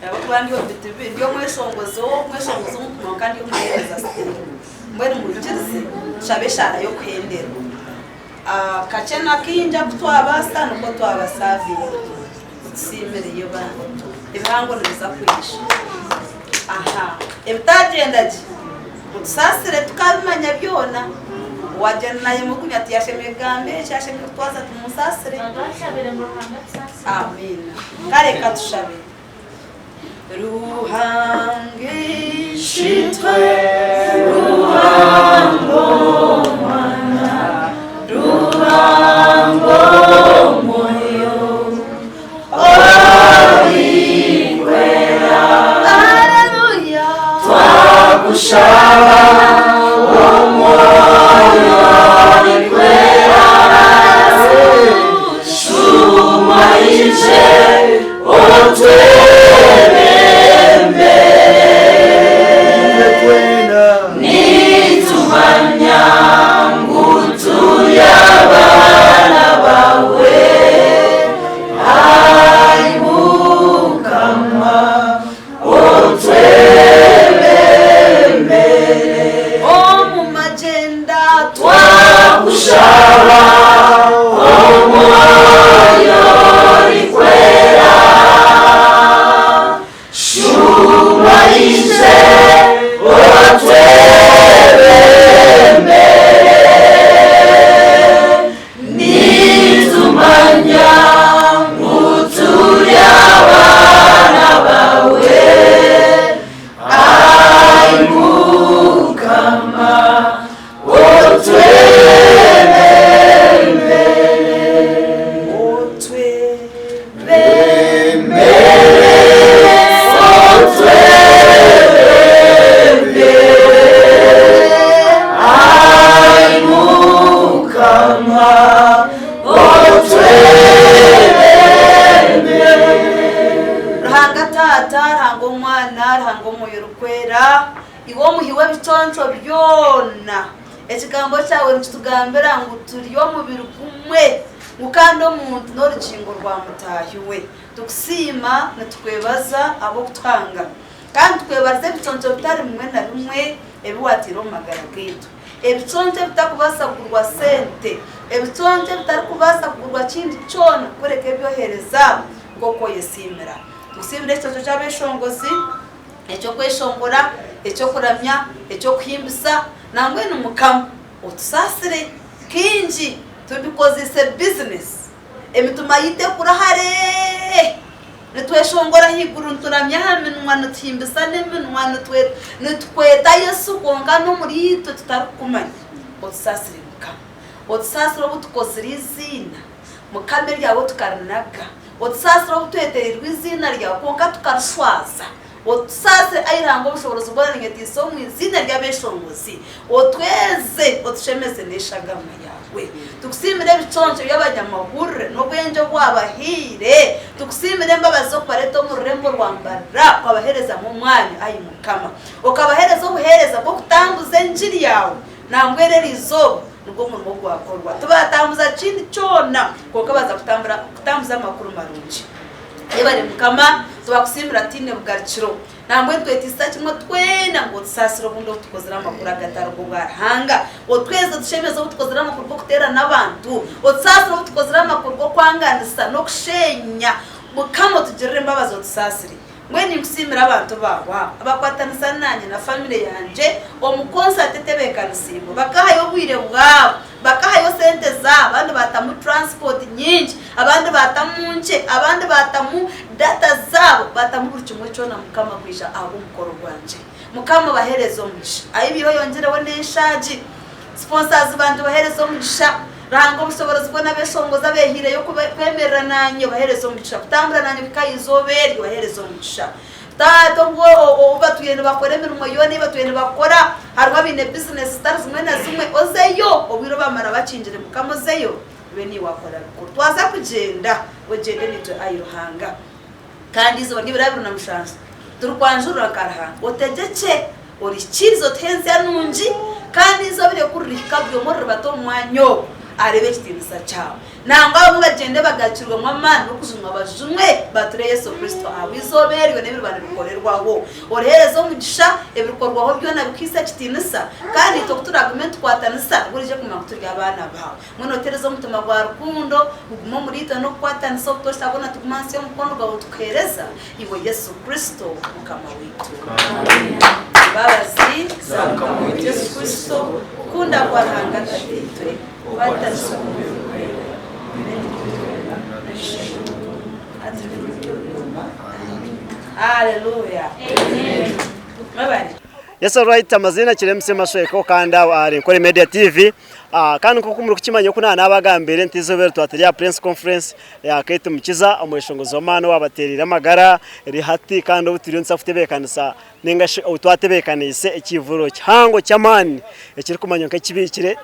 Ahabw'okuba ndi omu bintu bibiri, ndi omweshongozi ow'omweshongozi omu kwonka ndi omuheereza still. Mbwenu muhikirize tushabe eshaara y'okuhendera. Kakye na kaingi aku twabaasa nikwo twabasavinga. Mutusiimireyo bambi. Ebihango nibiza kwija. Aha. Ebitagyenda gye, mutusaasire tukabimanya byona. Owagyenda naanye murikugira ati yashemereire kugamba eki, yashemereire kutwaza ati, munsaasire. Amiina. Kare katushabe. Ruhanga Ishitwe, Ruhanga Omwana, Ruhanga Omwoyo Orikwera. Haleluya. Twakushaba Omwoyo Orikwera, shuma ije otwebembere. Nitumanya. Ruhanga Omwoyo Orikwera, iwe omuhi w'ebiconco byona, ekigambo kyawe nikitugambira ngu turi omubiri gumwe, ngu kandi omuntu n'orugingo rwa mutaahi we. Tukusiima nitukwebaza ahabw'okutuhanga, kandi tukwebariza ebiconco bitari bimwe na bimwe ebi waataire omu magara gaitu. Ebiconco ebitarikubaasa kugurwa sente, ebiconco ebitarikubaasa kugurwa kindi kyona kureka ebi oheereza nk'oku oyesiimira. Tukusiimire ekiconco ky'abeshongozi, eky'okweshongora, eky'okuramya, eky'okuhimbisa, nambwenu Mukama otusaasire kaingi tubikozeise bizinesi, emitima yaitu ekura hare, nitweshongora ahaiguru, nituramya aha minwa, nituhimbisa n'eminwa, nitukweta Yesu kwonka n'omuri itwe tutarikukumanya. Otusaasire Mukama. Otusaasire obu tukozire eiziina Mukama eryawe tukarinaga. Otusaasire obu twetereirwe eiziina ryawe kwonka tukarishwaza. Otusaasire, ai Ruhanga obushoboorozi bwona ninyetiisa omu iziina ry'abeeshongozi. Otweze, otushemeze n'eshagama yaawe. Tukusiimire ebiconco by'abanyamahurire n'obwengye obu waabahaire. Tukusiimire embabazi z'okubareeta omu rurembo rwa Mbarara okabaheerezamu omwanya, ai Mukama. Okabaheereza obuheereza bw'okutambuza engiri yaawe. Nambwenu eri izooba nigwo murimo gwakorwa. Tibaatambuza kindi kyona, kwonka baaza kutambuza amakuru marungi. Yebare Mukama, twakusiimira tutaine bugarukiro. Nambwenu twetiisisa kimwe twena ngu otusaasire obundi obu tukozire amakuru agatari g'obwa Ruhanga. Otweze otushemeze obu tukozire amakuru g'okuteerana abantu. Otusaasire obu tukozire amakuru g'okwanganisa n'okusheenya. Mukama otugirire embabazi otusaasire. Mbwenu ninkusiimira abantu baawe aba abakwatanisa naanye na famire yangye omu konsati etebeekanisiibwe. Bakahayo obwire bwabo, bakahayo sente zaabo, abandi baatamu transport nyingi, abandi baatamu nkye, abandi baatamu data zaabo, baatamu buri kimwe kyona Mukama kwija ahabw'omukoro gwangye. Mukama obaheereze omugisha. Ahi baiha oyongyereho n'enshaagi. Sponsors bangye obaheereze omugisha. Ruhanga obushoboorozi bwona abeshongozi abehaireyo kwemerera nanye obaheereze omugisha, kutambura nanye kuhika aha izooba eri obaheereze omugisha. Taata obu obu batwire nibakora emirimo yoona ei batwire nibakora, hariho abaine bizinesi zitari zimwe na zimwe, ozeyo obwire obamara bakingire Mukama ozeyo obe niiwe wakora bikuru. Twaza kugyenda, ogyende naitwe ai Ruhanga. Kandi eizooba ry'ebiro 27 turikwanjurira nka Ruhanga, otegyekye, orihikiirize otuhe ensya nungi, kandi eizooba eryo ku ririhika buri omwe oriribata omu mwanya ogwo areebe ekitiinisa kyawe. Nangwa abamwe bagyende bagarukirwemu amaani n'okujunwa bajunwe bature Yesu Kristo ahabw'eizooba eryo n'ebiriba nibikorerwaho. Oriheereze omugisha, ebirikorwaho byona bikuhaise ekitiinisa, kandi itwe ku turagume nitukwatanisa, nibwo orije kumanya ku turi abaana baawe. Mbwenu oteereze omutima gwa rukundo, gugume omuriitwe n'okukwatanisa obutoosha bwona tugume ahansi y'omukono gwawe tukuheereza, iwe Yesu Kristo Mukama waitu. Amiina. Embabazi za Mukama waitu Yesu Kristo, okukunda kwa Ruhanga Tataitwe, okukwatanisa kw'Omwoyo Orikwera, bibe naitwe twena hati n'ebiro byona. Amiina. Haleluya. Mwebare. Yes alright amaziina Kiremse Mashweko kandi aho ahari Nkore Media TV. Kandi nk'oku murikukimanya oku naaba naabagambiire nti eizooba eri twaba turi aha Press Conference ya Kate Mukiza omweshongozi w'amaani owaabateereire amagara eri hati kandi ou turiyo nituza kutebeekanisa nainga shi ou twatebeekaniise ekiivuro kihango ky'amaani ekirikumanywa nk'ekibiikire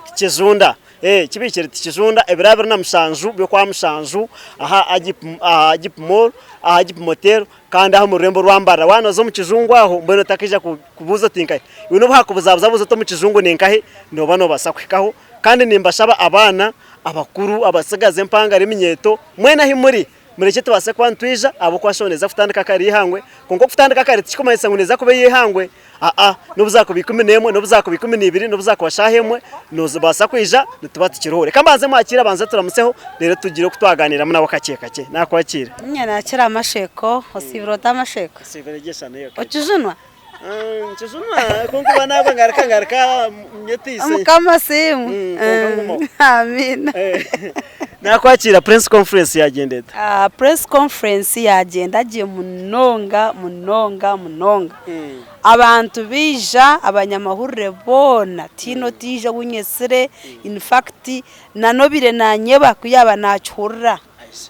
tikijunda. Ekibiikire tikijunda ebiro 27 by'Okwamushanju aha Agip Mall, aha Agip Motel Kandi aha omu rurembo rwa Mbarara waaba nooza omu kijungu aho mbwenu otakaija kubuuza oti nkahi, iwe n'obu haakubuzabuza buuza oti omu kijungu ni nkahi, nooba noobaasa kuhikaho. Kandi nimbashaba abaana, abakuru, abatsigazi, empangare, eminyeeto, mwena ahi muri, murekye tubaase kuba nitwija ahabw'okuba shaaha neeza kutandika kare eihangwe. Kwonka okutandika kare tikikumanyisa ngu neeza kuba ey'eihangwe. Aa, n'obu zaakuba 11, n'obu zaakuba 12, n'obu zaakuba shaaha emwe, noobaasa kwija nituba tukiriho. Reka mbanze mwakiire abanze aturamuseho reero tugire oku twaganiiramu nawe kakye kakye. Naakwakiira. Niinye naakira amasheko, osiibire ota amasheko? Nsiibire gye shana eyo. Okijunwa? Nkijunwa kwonka oba naaba ngaruka ngaruka nyetiise. Mukama asiimwe. Kwonka ngumaho. Amiina. Naakwakiira, Press Conference yaagyenda eta? Press Conference yaagyenda gye munonga munonga munonga. Abantu baija, abanyamahurire boona, tihaine otaija ou nyetsire, in fact na n'obaire nanyeba ku yaaba naakihurira,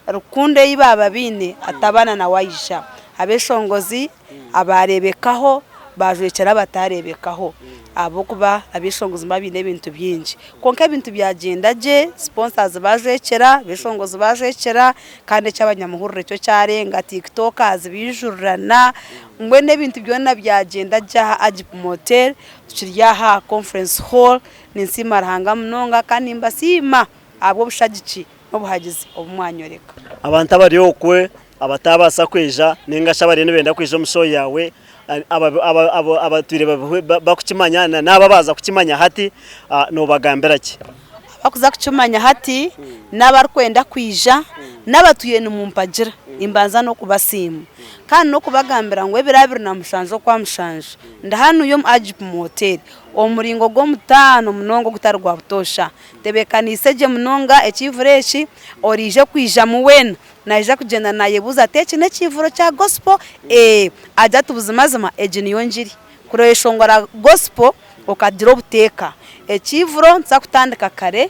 rukundo ei baaba baine atabana nawe aija. Abeshongozi abaareebekaho, Baajwekyera abataareebekaho ahabw'okuba ab'eshongozi nibaba baine ebintu bingi. Kwonka ebintu byagyenda gye, sponsors baajwekyera, ab'eshongozi baajwekyera kandi eky'abanyamuhurire kyo kyarenga, tiktokers baijurirana, mbwenu ebintu byona byagyenda gye aha Agip Motel, tukiri aha aha conference hall, ninsiima Ruhanga munonga kandi nimbasiima ahabw'obushagiki n'obuhagizi obu mwanyoreka. Abantu abari okwe abataabaasa kwija nainga shi abariyo nibenda kwija omu show yaawe, abatwire bakukimanya n'abo abaaza kukimanya hati noobagambira ki? Abakuza kukimanya hati n'abarikwenda kwija n'abatwire nimumpagira nimbanza n'okubasiima kandi n'okubagambira ngu ebiro 27 Okwamushanju ndi hanuya omu Agip Motel omu muringo gw'omutaano munonga ogutari gwa butoosha. Ntebeekaniise gye munonga ekiivuro eki oraije kwijamu weena Naija kugyenda naayebuuza ati, Eki n'ekiivuro kya gospel? Ee. Agira ati, Buzimazima egi niyo ngiri. Kureshongora gospel okagira obuteeka. Ekiivuro nituza kutandika kare.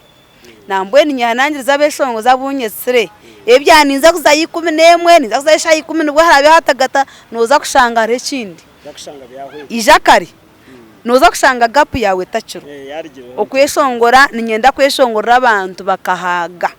Nambwenu nyehanangirize abeshongozi abu nyetsire. Ebya ninza kuzayo 11, ninza kuzayo eshaaha ikumi nibwo haraabe hatagata, nooza kushanga hariho ekindi. Ija kare, nooza kushanga gapu yaawe etakiriho. Okweshongora, niinyenda kweshongorera abantu bakahaaga.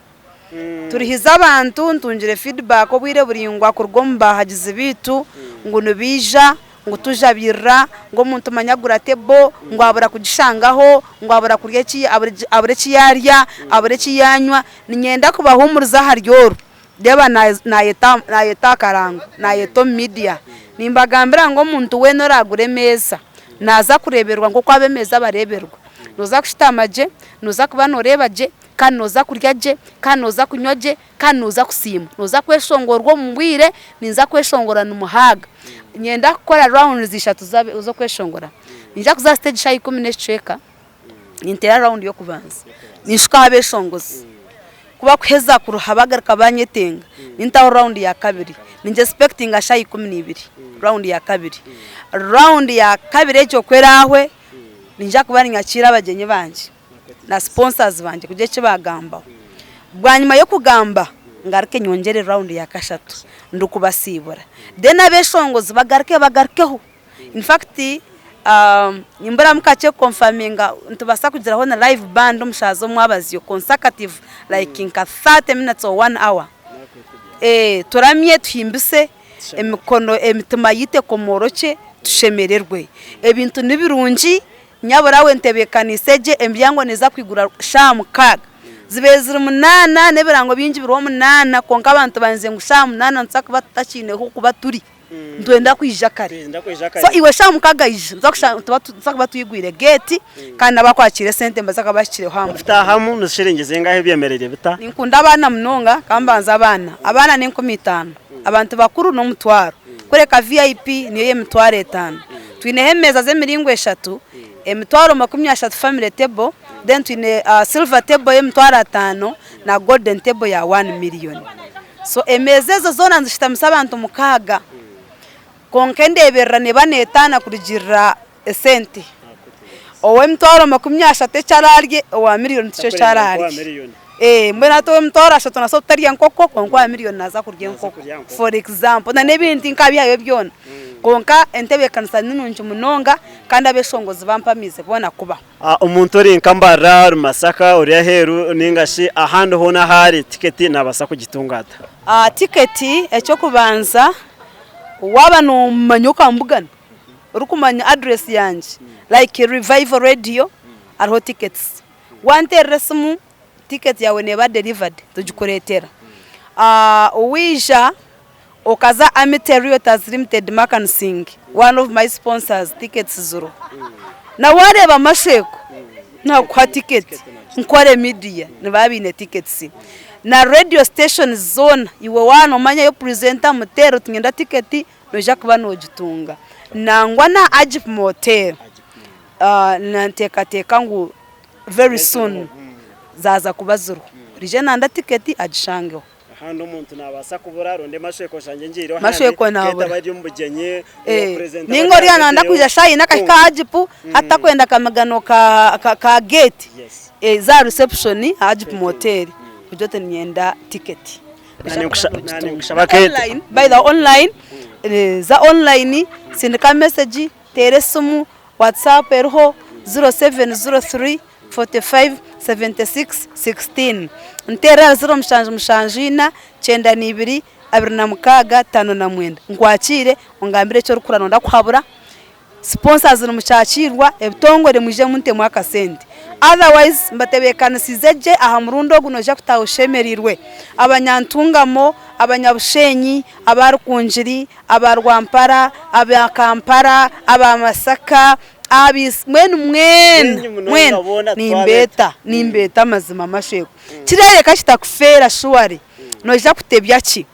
Turihize abantu, ntungire feedback obwire buraingwa kuruga omu bahagizi baitu ngu nibaija, ngu tujabirira, ngu omuntu manya agura table, ngu abura kugishangaho, ngu abura kurya eki abura eki yarya, abura eki yanywa. Niinyenda kubahuumuriza ahari oru, reeba nayeta nayeta akarango, nayeta omu media. Nimbagambira ngu omuntu weena oraagura emeeza, naaza kureeberwa nk'oku ab'emeeza bareeberwa. Nooza kushutama gye, nooza kuba nooreeba gye. Kandi nooza kurya gye, kandi nooza kunywa gye, kandi nooza kusiima. Nooza kweshongorwa omu bwire, ninza kweshongora nimuhaaga. Niinyenda kukora rounds ishatu z'okweshongora. Niinyija kuza aha siteegi shaaha ikumi n'ekicweka, ninteera rawundi y'okubanza. Ninshukaho abeeshongozi. Ku bakuheza kuruha bagaruka banyetenga, nintaho rawundi ya kabiri. Ningyesipekitinga shaaha 12, rawundi ya kabiri. Rawundi ya kabiri egyo ku eraahwe, niinyija kuba ninyakiira abagyenyi bangye. na sponsors bangye kugira eki baagambaho. Bwanyima y'okugamba ngaruke nyongyere round ya kashatu ndikubasiibura then abeshongozi bagaruke bagarukeho. In fact nimburamu kakye ku confirminga nitubaasa kugiraho na live band omu shaaha z'omwabazyo consecutive like nka 30 minutes or one hour. Turamye tuhimbise emikono emitima yaitu ekomoorokye tushemererwe. Ebintu nibirungi. Nyabura we ntebeekanise gye, emiryango neeza kwigura shaaha mukaaga. Zibaire ziri munaana n'ebirango bingi biriho munaana kwonka abantu bangize ngu shaaha munaana nituza kuba tutakiine h'okuba turi, nitwenda kwija kare. So iwe shaaha mukaaga ija, nituza kuba twigwire geeti kandi n'abakwakiira esente nibaza kuba bahikireho aha mutima. Kutaahamu ni shiringi zingahi byemereire bita? Ninkunda abaana munonga kambanze abaana. Abaana n'enkumi itaano, abantu bakuru n'omutwaro. Kureka VIP niyo y'emitwaro etaano. Twineho emeeza z'emiringo eshatu, 300,000 family table, then twine silver table y'emitwaro ataano na golden table ya one million. So emeeza ezo zoona nizishutamisa abantu mukaaga kwonka endeeberera neeba neetaana kurugiirira esente. Ow'emitwaro 30 eki araarye, owa miriyoni tikyo eki araarye. Mbwenu hati ow'emitwaro ashatu naabaasa kutarya nkoko kwonka owa miriyoni naaza kurya enkoko for example na n'ebindi tinkabihayo byona. Kwonka entebeekanisa ni nungi munonga kandi abeshongozi bampamiize boona kubaho. Omuntu ori nka Mbarara, ori Masaka, ori aheeru nainga shi ahandi hoona ahu ari, tiketi naabaasa kugitunga ata? Tiketi eky'okubanza waaba noomanya okambugana orikumanya address yangye like Revival Radio hariho tickets. Wanteerera esimu ticket yaawe neeba delivered tugikureetera. Waija okaza Amity Realtors Limited Markansing one of my sponsors tickets ziriho. Na waareeba Mashweko naakuha ticket, Nkore Media nibaba baine tickets. Na radio stations zoona iwe waaba noomanyayo presenter muteere oti niinyenda ticket noija kuba noogitunga. Nangwa na Agip Motel ninteekateeka ngu very soon zaaza kuba ziriho. Oriije nanda tiketi agishangeho. Ahandi omuntu nabaasa kubura rundi Mashweko oshangye ngiireho ahandi Mashweko Kate nabura. aba ari omu bugyenyi, owa presenter Ninga aba oriya nanda ari kwija shaaha ina akahika aha Agip hati takwenda kamigano ka gate za reception aha Agip Motel ogire oti niinyenda tiketi. Nanye nkushaba Kate. By the online, za online sindika message. Teera esimu, WhatsApp eriho 0703 45 76 16. Nteera aha 0774 92 26 59. Nkwakiire ongambire eki orikuhurira nooyenda kuhabura. Sponsors nimukyakiirwa, ebitongore mwije muntemu akasente. Otherwise mbatebeekanisiize gye aha murundi ogu noija kutaaha oshemereirwe. Abanyantungamo, Abanyabushenyi, aba Rukungiri, aba Rwampara, aba Kampala, aba Masaka, ab'Is mbwenu mwena Baingi munonga mwena boona twabeeta. nimbeeta nimbeeta amazima mashwekwa. Kireebeka kitakufeera surely noija kutebya ki?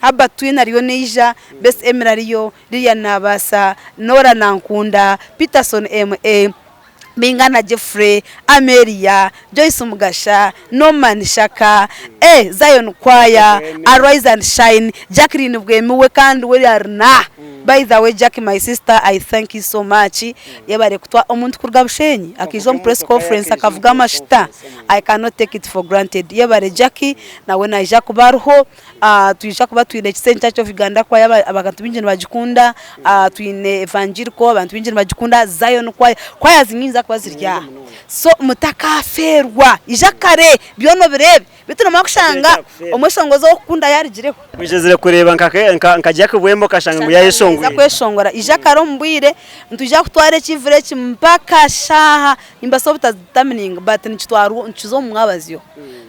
Herbert Twine ariyo naija, Best Emily ariyo, Lilian Nabaasa, Norah Nankunda, Peterson MA, Bingana Geoffrey, Amelia, Joyce Mugasha, Norman Shaka, eh Zion Choir, Arise and Shine, Jacqueline Bwemi we kandi we ari na By the way Jackie my sister I thank you so much yebare kutwa omuntu kuruga Bushenyi akaija omu press conference akavuga amashita I cannot take it for granted yebare Jackie nawe naija kuba ariho Twija kuba twine Kiseni Church of Uganda Choir abantu baingi nibagikunda, twine Evangelical abantu baingi nibagikunda, Zion Choir, choirs nyingi niziza kuba ziri aha. So mutakafeerwa, ija kare byona obireebe beitu noomara kushanga omweshongozi ou orikukunda yaarugireho. Ogyezire kureeba nka Jack Bwemba okashanga ngu yaayeshongwire. Kweshongora, ija kare omu bwire nitwija kutwara ekivure eki mpaka shaaha nimbaasa obutazitamininga but nikitwarwa nikiza omu mwabazyo.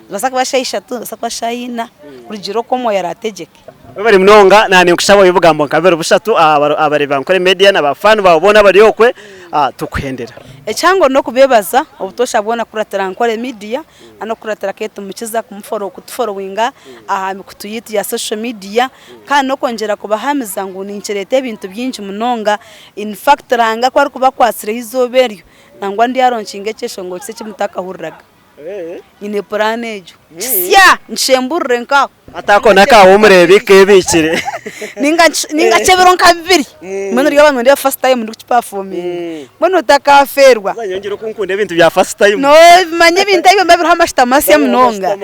Nibaasa kuba shaaha ishatu, nibaasa kuba shaaha ina kurugiirira oku Omwoyo araategyeke. Webare munonga na ninkushaba ohe obugambo nka bubiri bushatu aha abareebi ba Nkore Media na ba fan baawe boona abari okwe tukuhendera. Ekihango n'okubeebaza obutoosha bwona kukuratira Nkore Media n'okukuratira Kate Mukiza kutuforowinga aha mikutu yaitu ya social media kandi n'okwongyera kubahamiza ngu ninkireeta ebintu bingi munonga in fact Ruhanga ku arikuba akwatsireho eizooba eryo nangwa ndyaronkinga ekyeshongoro kisya eki mutakahuriraga. Nyine puraani egyo. Kisya! Nkishemburire nkaho. Hati ako n'akaawe omureebi keebiikire. Ninga ky'ebiro nka bibiri. Mbwenu ryaba ngu first time ndikukipafominga. Mbwenu otakaafeerwa. Haza nyowe ngira oku nkunda ebintu bya first time. Noomanya ebintu ebyo nibiba biriho amashita masya munonga.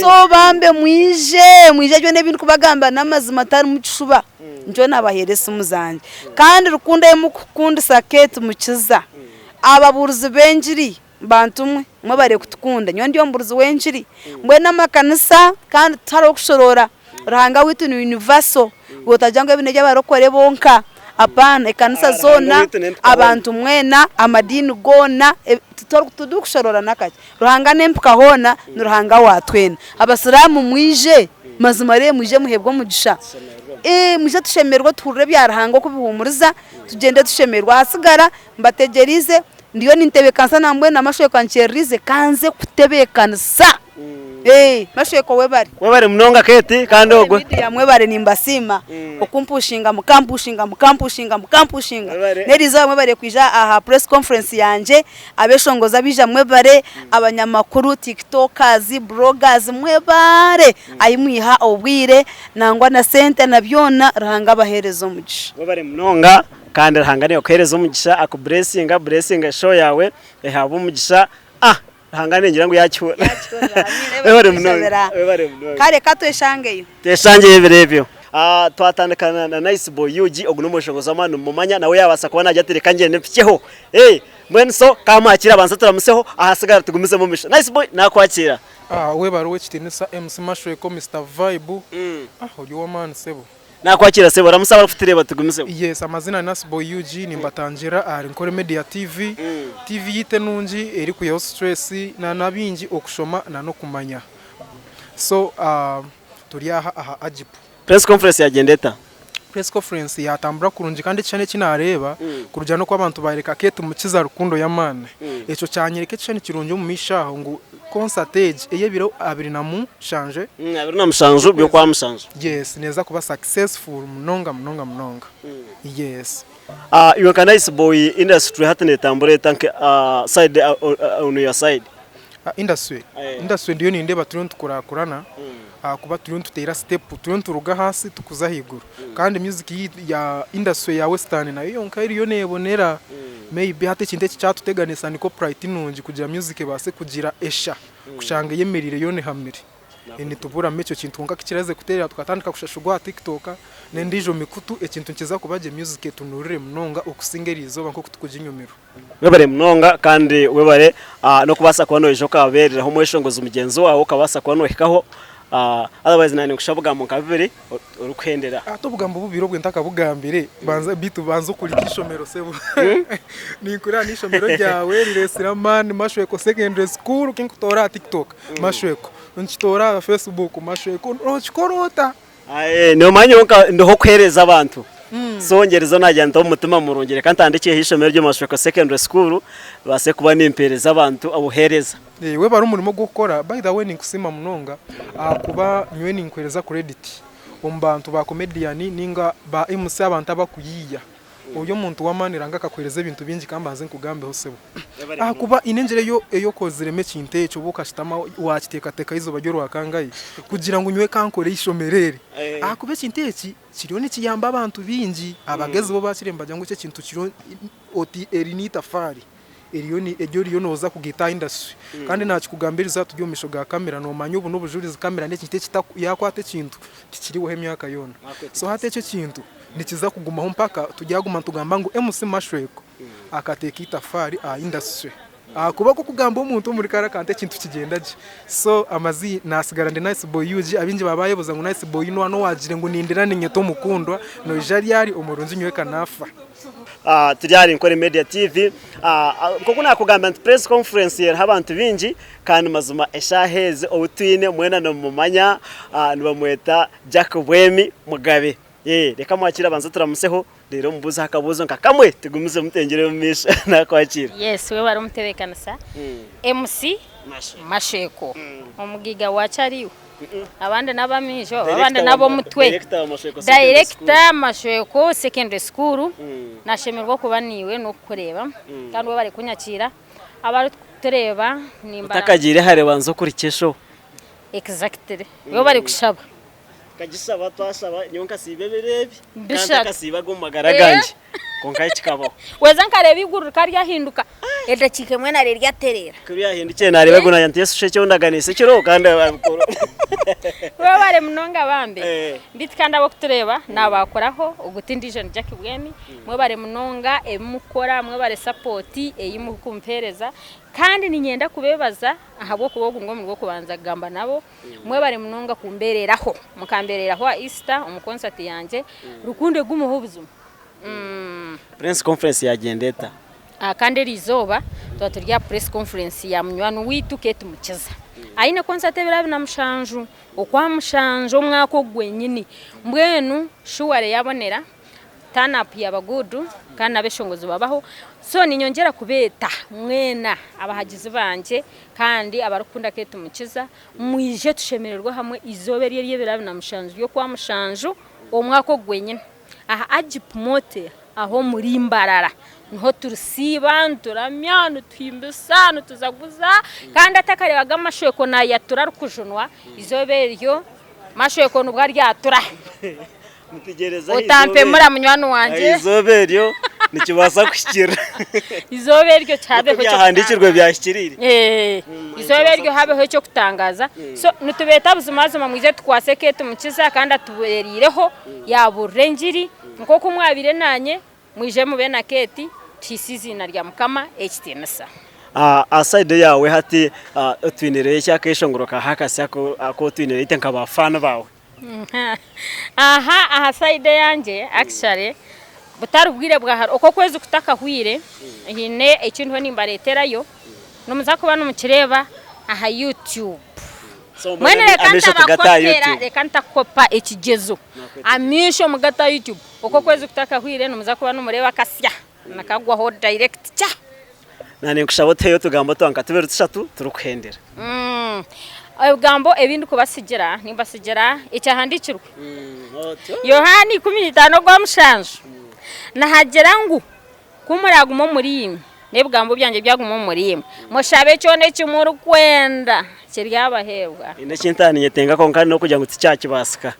So bambe mwije, mwije byona ebi ndikubagambira n'amazima tarimu kishuba. Nikyo naabaheera esimu zangye. Kandi rukundo ei murikukundisa Kate Mukiza, ababuurizi b'engiri Bantu mwe, mwebare kutukunda. Nyowe ndi omubuurizi w'engiri. Mbwenu amakanisa kandi tihariho kushoroora. Ruhanga waitu ni universal. Iwe otagira ngu ebi n'eby'abarokore bonka. Apana, ekanisa zoona, abantu mwena, amadiini goona, titurikushoroora n'akakye. Ruhanga n'empika hoona, ni Ruhanga wa twena. Abasiraamu mwije, mazima reero mwije muheebwe omugisha. Mwije tushemererwe tuhurire ebya Ruhanga oku bihuumuriza, tugyende tushemererwe. Ahasigara Mbategyereize, ndiyo nintebeekanisa nambwenu na Mashweko ankyereriize ka nze kutebeekanisa. Ee, Mashweko webare. Webare munonga Kate kandi ogwe. Media mwebare nimbasiima okumpushinga mukampushinga mukampushinga mukampushinga. N'eriizooba mwebare kwija aha press conference yangye, abeshongozi abaija mwebare, abanyamakuru, tiktokers, bloggers mwebare ahi mwiha obwire nangwa na sente na byona Ruhanga abaheereze omugisha. Webare munonga. Kandi Ruhanga nakuhereza omugisha aku blessinga blessinga show yawe ehabwe omugisha ah Ruhanga ningira ngu yakihurira webare munonga webare munonga Kare katweshangeyo. Tweshangyeyo ebiro ebyo. Ah twatandika na Nice Boy UG ogu n'omweshongozi w'amaani nimumumanya nawe yabaasa kuba nagira ati reka ngyende mpikyeho eh mbwenu so kamwakire abanze aturamuseho ahasigara tugumizemu omu maisho Nice Boy nakwakira. Ah webare ow'ekitinisa MC Mashweko Mister Vibe ah ori ow'amaani sebo. Nakwakira sebo ramusa abarikutureeba tugumizemu. Yes amazina ni Nasboy UG nimbatangira ahari Nkore Media TV, TV yaitu enungi erikwihaho stress na nabingi okushoma na nokumanya so turi aha aha Agip. Press conference yagyenda eta? Press conference yatambura kurungi kandi ekishushani eki nareeba kurugiirira noku abantu bareka Kate Mukiza rukundo y'amaani ekyo kyanyereka ekishushani kirungi omu maisho aho ngu Concert egi ey'ebiro 27. 27 by'Okwamushanju. Yes, neeza kuba successful munonga munonga munonga. Yes. Iwe nka Nice Boy industry hati netambura eta nka side on your side? Industry, industry ndiyo nindeeba turiyo nitukurakurana ahakuba turiyo nituteera step, turiyo nituruga ahansi turikuza ahaiguru. Kandi music ya industry ya western nayo yonka eriyo nebonera. Maybe hati ekintu ekikyatuteganisa ni copyright nungi kugira music ebaase kugira esha kushanga eyemereire yoona ehamire. Nituburamu ekyo kintu kwonka kukiraze kuteerera tukatandika kushashurwa aha TikTok n'endiijo mikutu ekintu nikiza kuba gye music etunurire munonga okusinga eriizooba nk'oku tukuginyumirwa. Webare munonga kandi webare n'okubaasa kuba noija okabeereraho omweshongozi mugyenzi waawe okabaasa kuba nohikaho otherwise naanye ninkushaba obugambo nka bubiri orikuhendera. Hati obugambo bubiri obwe ntakabugambire banza beitu banza okurike eishomero sebo. Ninkureba n'eishomero ryawe riresire amaani Mashweko Secondary School kinkutoora aha TikTok Mashweko nkitoora aha Facebook Mashweko nokikora ota? Nomanya nyowe nka ndiho kuhereza abantu so ngyerizeho nagira nti omu mutima murungi reka ntandikyeho eishomero eryo Mashweko Secondary School baase kuba nimpereza abantu obuhereza. Webare omurimo ogu orikukora by the way ninkusiima munonga ahakuba nyowe ninkuhereza credit omu bantu ba comedian ninga ba MC abantu abakuyiiya ori omuntu w'amaani Ruhanga akakuhereza ebintu bingi ka mbanze nkugambeho sebo ahakuba haine engyeri ei okoziremu ekintu ekyo oba okashutama wakiteekateekaho eizooba ry'orwakangahi kugira ngu nyowe ka nkore eishomero eri ahakuba ekintu eki kiriyo nikiyamba abantu baingi abagezi bo bakire nibagira ngu eki ekintu kiriyo oti eri n'eitafaari Eryo ni eryo oriyo nooza kugaita aha industry. Kandi naakikugambira erizooba turi omu maisho ga kamera noomanya obu n'obujurizi kamera n'ekintu ekitaku yaakwata ekintu tikirihwaho emyaka yoona. So hati ekyo ekintu nikiza kugumaho mpaka turyaguma nitugamba ngu MC Mashweko akateeka eitafaari aha industry. Ahakuba ku okugamba omuntu omuri kare akantu ekintu kigyenda gye. So amazii naasigara ndi Nice Boy UG abaingi baaba baayebuuza ngu Nice Boy n'oha n'owaagire ngu nindira niinyeta omukundwa noija ryari omurungi nyowe kanaafa. Turi ahari Nkore Media TV. Nk'oku naakugambira nti press conference eriho abantu baingi kandi mazima eshaaha ezi ou twine mwena nimumumanya nibamweta Jack Bwemi Mugabe. Reka mwakiire abanze turamuseho reero omubuuzeho akabuuzo nka kamwe tugumizemu tweyongyere omu maisho. Naakwakiira. Yes, webare omutebeekanisa. MC Masheko omugaiga wa Kyariiwe. Abandi n'ab'amaisho abandi n'ab'omutwe. Director Mashweko Secondary School nashemererwa okuba naiwe n'okukureeba kandi webare kunyakiira. Abarikutureeba nimbara. Otakagiire hare banza okurikye eshoho. Exactly. Webare kushaba. Nkagisaba twashaba nyowe nkasiiba ebiro ebi kandi ntakasiibaga omu magara gangye kwonka kikabaho. Weeza nkareeba eiguru rikaba ryahinduka edakiika emwe nareeba ryatereera. Ku ryahindukire nareeba ngu nagira nti Yesu shi eki ondaganiise kiriho kandi abikora. Webare munonga bambi. Beitu kandi ab'okutureeba nabakoraho ogu ti ndiijo ni Jackie Bwemi. Mwebare munonga ebi mukukora, mwebare sapoti ei mukumpereza kandi niinyenda kubeebaza ahabw'okuba ogu nigwo murundi gw'okubanza kugamba nabo. Mwebare munonga kumbereraho mukambereraho aha Easter omu concert yangye rukundo egumeho buzima. Press conference yagyenda eta? Kandi erizooba twaba turi aha press conference ya munywani waitu Kate Mukiza. Aine concert ebiro abiri na mushanju okwa mushanju omwaka ogu gwenyini. Mbwenu shuware yabonera. Turn up yaba good kandi nabeshongozi babaho so ninyongyera kubeeta mwena abahagizi bangye kandi abarikukunda Kate Mukiza mwije tushemererwe hamwe eizooba eri ery'ebiro 27 ry'okwamushanju omwaka ogu gwenyine aha Agip Motel aho omuri Mbarara niho turisiiba nituramya nituhimbisa nituzaguza kandi atakareebaga amashweko nayatura arikujunwa eizooba eryo mashweko nibwo aryatura. Mutegyereze aha Otampemura munywani wangye. Aha izooba eryo nikibaasa kuhikirira. Izooba eryo kihabeho Nk'oku ebyahandiikirwe byahikiriire. Izooba eryo habeho eky'okutangaaza. So nitubeeta buzimazima mwije tukwase Kate Mukiza kandi atubereireho yaabuurira engiri. Nk'oku mwabaire naanye, mwije mube na Kate tuhaise eiziina rya Mukama ekitiinisa. Aha side yaawe hati otwinereyo ki akeshongoro ka hakasi aku otwinereyo itwe nka ba fan baawe? Aha aha side eyangye actually butari bwire bwa hare oku okwezi kutakahwire haine eki ndiho nimbareeterayo nimuza kuba nimukireeba aha YouTube. So Mbwenu mbwenu reka amaisho tugate aha ntabakopera YouTube. reka ntakukopa ekigyezo amaisho mugate aha YouTube oku okwezi kutakahwire nimuza kuba nimureeba akasya nikagwaho direct kya. Na ninkushaba otuheyo otugambo twa nka tubiri tushatu turikuhendera. Ebigambo ebi ndikubatsigira, nimbatsigira ekyahandiikirwe. Yohaana 15 ogwamushanju nihagira ngu, Ku muraaguma omuriimwe, n'ebigambo byangye byaguma omuriimwe, mushabe kyona eki murikwenda, kiryabaheebwa. Haine eki ntaaha ninyetenga kwonka n'okugira ngu tikyakibaasika.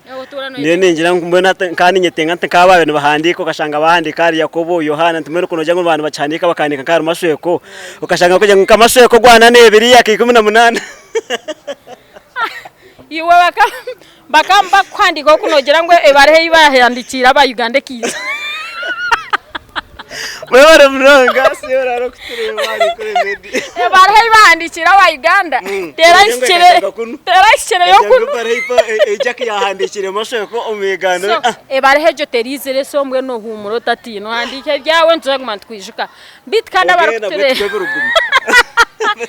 Ndiyo ningira ngu mbwenu hati nkaba ninyetenga nti nk'ababaire nibahandiika okashanga bahandiika ahari Yakobo, Yohaana nti mbwenu ku noogira ngu baaba nibakihandiika bakahandiika nk'ahari Mashweko, okashanga barikugira ngu nka Mashweko gwana n'ebiri aka 18. Iwe baka bakaba bakuhandiikaho ku noogira ngu ebaruha ei baahandikiire aba Uganda ekaija. Mwebare munonga siora arikutureeba ari kuri media. Ebaruha ei baahandikiire aba Uganda terahikire terahikireyo kunu. Ejaki yahandiikire mashoko omu Uganda. So ebaruha egyo teriizire so mbwenu ohuumure otatiina ohandiike ebyawe nituza kuguma nitukwijuka. Beitu kandi abarikutureeba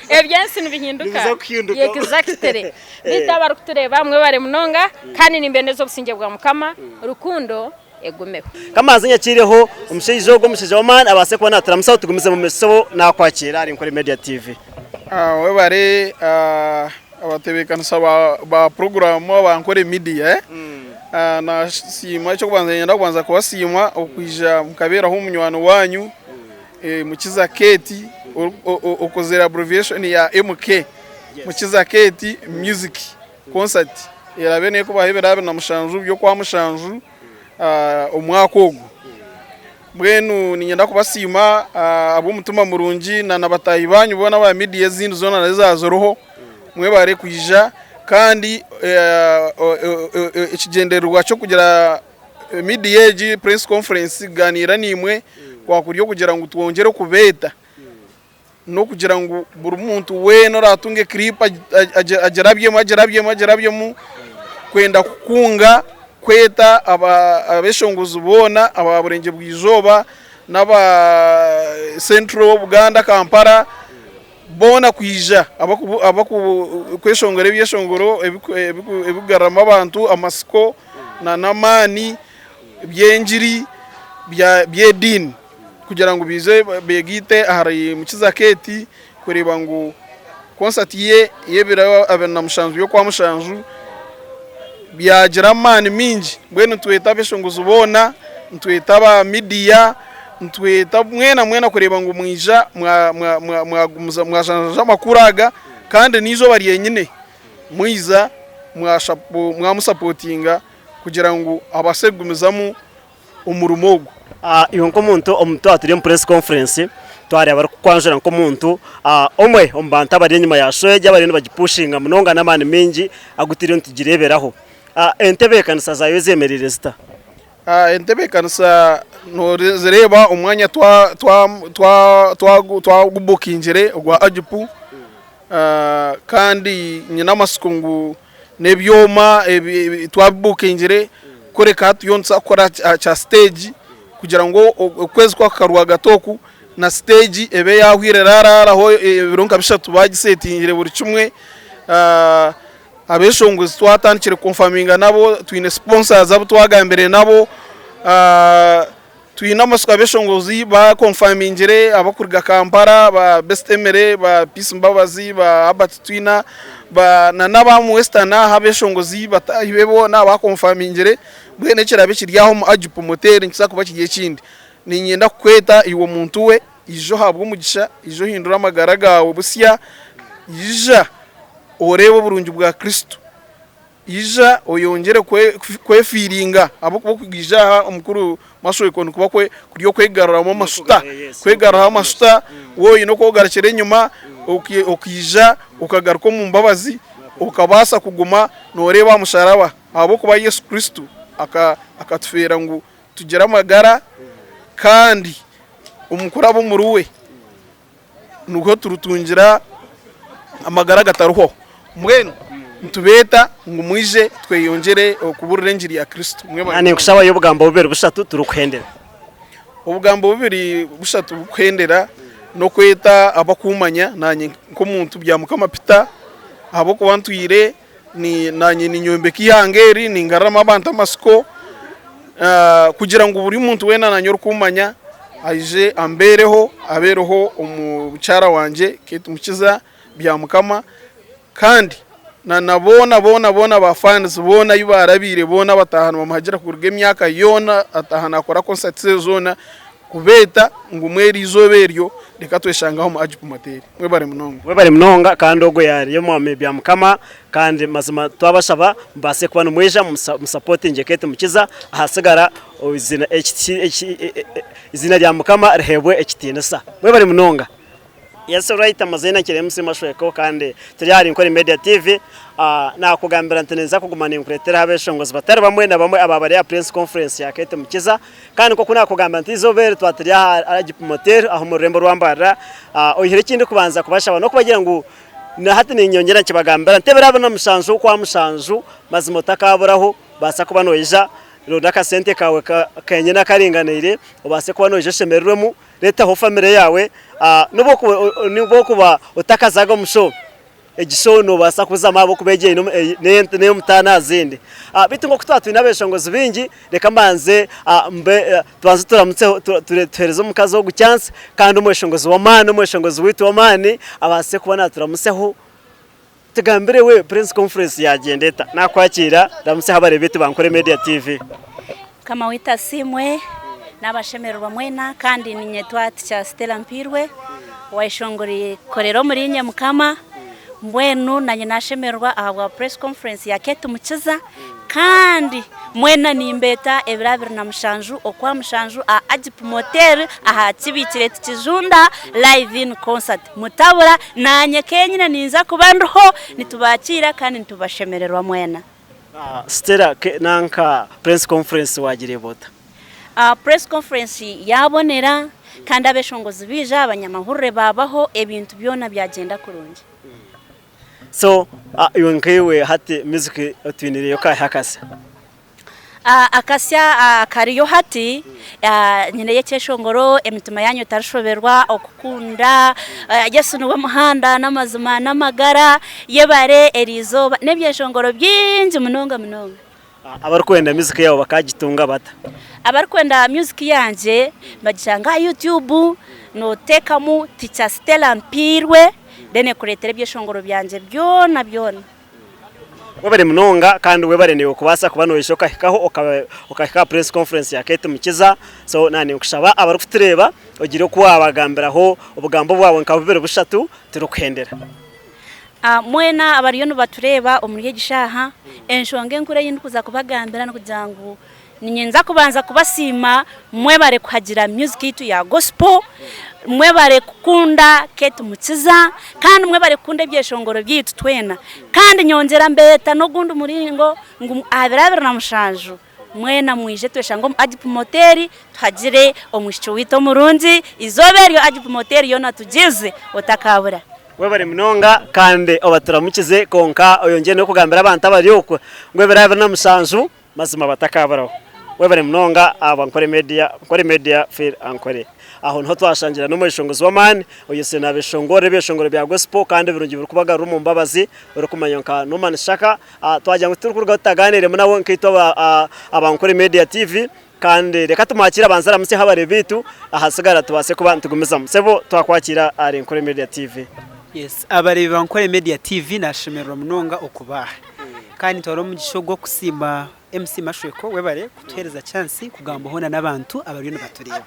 eby'ensi nibihinduka. Nibiza kuhinduka. Exactly. Beitu abarikutureeba mwebare munonga kandi nimbendeza obusingye bwa Mukama, rukundo egumeho. Kamanzi nyakiireho omushaija ogu omushaija w'amaani abaase kuba naturamusaho tugumize mu maisho nakwakira ahari Nkore Media TV. Webare abatebeekanisa ba puroguraamu aba Nkore Media. Nasiima eky'okubanza niinyenda kubanza kubasiima okwija mukabeeraho munywani waanyu Mukiza Kate okozire abbreviation ya MK Mukiza Kate Music Concert eraabe neekubaho ebiro 27 by'Okwamushanju omwaka ogu. Mbwenu niinyenda kubasiima ahabw'omutima murungi na bataahi baanyu boona aba midiya ezindi zoona nazo ezaaba ziriho, mwebare kwija kandi ekigyendererwa ky'okugira midiya egi press conference kugaaniira naimwe kwakuri okugira ngu twongyere kubeeta n'okugira ngu buri muntu weena oraatunga ekiripu agirabyemu agirabyemu agirabyemu kwenda kukunga kweta abeshongozi boona aba Burengye bw'eizooba n'aba Central Buganda Kampala boona kwija abakweshongora ebyeshongoro ebikugaruramu abantu amatsiko n'amaani by'engiri by'ediini. Kugira ngu baije begaite ahari Mukiza Kate kureeba ngu konsati ye y'ebiro 27 by'Okwamushanju byagira amaani maingi. Mbwenu nitweta abeshongozi boona, nitweta aba midiya, nitweta mwena mwena kureeba ngu mwija mwajanjaaza amakuru aga kandi n'eizooba ryenyine mwija mwamusapotinga kugira ngu abaase kugumizamu omurimo ogu. Iwe nk'omuntu omu twaba turi omu press conference twareeba barikukwanjura nk'omuntu omwe omu bantu abari enyima ya show egi abariyo nibagipushinga munonga n'amaani maingi agu turiyo nitugireeberaho. Entebeekanisa zaayo zemereire zita? Entebeekanisa nozireeba omwanya twagubukingire ogwa Agipu kandi nyine amatsiko ngu n'ebyoma twabibukingire kureka hati turiyo nituza kukora aha kya siteegi kugira ngu okwezi kwahika rwagati oku na siteegi ebe yahwire eraraaraho ebiro nka bishatu bagisetingire buri kimwe. Abeshongozi twatandikire kukonfaminga nabo twine siponsazi abu twagambire nabo. Twine amatsiko abeshongozi bakonfamingire abakuruga Kampala ba Best Emily, ba Peace Mbabazi, ba Herbert Twina na n'abamu Western aha abeshongozi bataahi be boona bakonfamingire mbwenu ekiraabe kiri aho omu Ajup Motel nikiza kuba kiri ekindi. Niinyenda kukweta iwe omuntu we ija ohabwe omugisha, ija ohindure amagara gaawe busya, ija oreebe oburungi bwa Kristo. Ija oyongyere kwefiiringa ahabw'okuba okwija aha omukuru Masweko nikuba kuri okwegaruramu amashuta, kwegaruraho amashuta waaba oine oku ogarukire enyima okaija okagaruka omu mbabazi okabaasa kuguma nooreeba aha musharaba ahabw'okuba Yesu Kristo akatufeera ngu tugire amagara kandi omu kuraba omuriwe. Nikwo turitungira amagara agatariho. Mbwenu nitubeeta ngu mwije tweyongyere okuburira engiri ya Kristo. Mwebale. Ninkushabayo obugambo bubiri bushatu turikuhendera. Obugambo bubiri bushatu burikuhendera n'okweta abakumanya nanye nk'omuntu Byamukama Peter ahabw'okuba ntwire nanye ninyombeka eihanga eri ningaruramu abantu amatsiko kugira ngu buri muntu weena nanye orikumanya aije ambeereho abeereho omukyara wangye Kate Mukiza Byamukama kandi na boona boona boona ba fans boona ahu barabiire boona abataaha nibamuhagira kuruga emyaka yoona ataaha nakora concerts ze zoona Kubeeta ngu mweri eizooba eryo reka tweshange aho omu Agipu Motel. Mwebare munonga. Mwebare munonga kandi ogwo yari omwami Byamukama kandi mazima twabashaba mubaase kuba nimwija musapotingye Kate Mukiza ahasigara eiziina rya Mukama riheebwe ekitinisa. Mwebare munonga. Yes right amaziina nkiri MC Mashweko kandi turi ahari Nkore Media TV. Ah, nakugambira nti ninza kuguma ninkureetera abeshongozi batari bamwe na bamwe aba bari aha Prince Conference ya Kate Mukiza kandi nkoku nakugambira nti izooba eri twaba turi aha Agip Motel aho omu rurembo rwa Mbarara. Ah, oihireho ekindi kubanza kubashaba n'okubagira ngu na hati ninyongyera nkibagambira nti ebiro 27 okwa mushanju mazima otakaburaho baasa kuba noija ronda akasente kaawe kenyine akaringaniire obaase kuba noija oshemererwemu. Reetaho famire yaawe. N'obu okuba otakazaga omu show, egi show noobaasa kuzamu ahabw'okuba egi n'ey'omutaano aha zindi. Beitu nk'oku twaba twine abeeshongozi baingi, reka mbanze tubanze turamutseho tuheereze omukazi ogu chance kandi omweshongozi w'amaani, omweshongozi waitu w'amaani abaase kuba naaturamutsyaho. Tugambire we Prince Conference yagyenda eta? Nakwakiira ramutsyaho abareebi baitu ba Nkore Media TV. Mukama waitu asiimwe, nabashemererwa mwena kandi ninyetwa Teacher Stella Mpirwe owa Ishongoro Korera omuri inye Mukama. Mbwenu nanye nashemererwa ahabwa press conference ya Kate Mukiza kandi mwena nimbeeta ebiro 27 okwa mushanju aha Agip Motel aha Kibiikire Tikijunda live in concert. Mutabura, naanye kenyine ninza kuba ndiho, nitubakiira kandi nitubashemererwa mwena. Stella, nanka press conference wagireeba ota? Press conference yabonera kandi abeshongozi baija, abanyamahurire baabaho, ebintu byona byagyenda kurungi. So iwe nkaiwe hati music otwinireyo kahe akasya? Akasya akariyo hati, nyineyo ekyeshongoro, emitima yanyu etarishoberwa, okukunda, Yesu niwe muhanda n'amazima n'amagara, yebare eriizooba, n'ebyeshongoro bingi munonga munonga. Abarikwenda music yaawe bakagitunga bata? Abarikwenda music yangye nibagishanga aha YouTube, noteekamu Teacher Stella Mpiirwe then ekureetera ebyeshongoro byangye byona byona. Webare munonga kandi webare naiwe kubaasa kuba noija okahikaho okahika aha press conference ya Kate Mukiza. So na ninkushaba abarikutureeba ogire oku wabagambiraho obugambo bwawe nka bubiri bushatu turikuhendera. Mwena abariyo nibatureeba omuri egi shaaha, enshonga enkuru ei ndikuza kubagambira n'okugira ngu Niinyenda kubanza kubasiima mwebare kuhagira music yaitu ya gospel, mwebare kukunda Kate Mukiza kandi mwebare kukunda ebyeshongoro byaitu twena. Kandi nyongyera mbeeta n'ogundi muringo ngu aha biro 27 mwena mwije tweshange omu Agip Motel tuhagire omwishiki waitu omurungi. Eizooba eryo Agip Motel yoona tugiize otakaabura. Webare munonga kandi obaturamukize kwonka oyongyere n'okugambira abantu abari okwo ngu ebiro 27 Mazima batakaburaho. Webare munonga ahabwa Nkore Media, Nkore Media Fir Ankore. Aho niho twashangira n'omweshongozi w'amaani oyetsire nabeshongorera ebyeshongoro bya gospel kandi ebirungi birikubagarura omu mbabazi orikumanywa nka Norman Shaka. Twagira ngu titurikurugaho tutaganiiremu nawe nkaitwe aba Nkore Media TV kandi reka tumwakiire abanze aramutsyeho abareebi baitu ahasigara tubaase kuba nitugumizamu. Sebo twakwakiira ahari Nkore Media TV. Yes, abareebi ba Nkore Media TV nashemererwa munonga okuba aha. Kandi nitwara omugisha ogu okusiima MC Mashweko webare kutuhereza chance kugamba hoona n'abantu abariyo nibatureeba.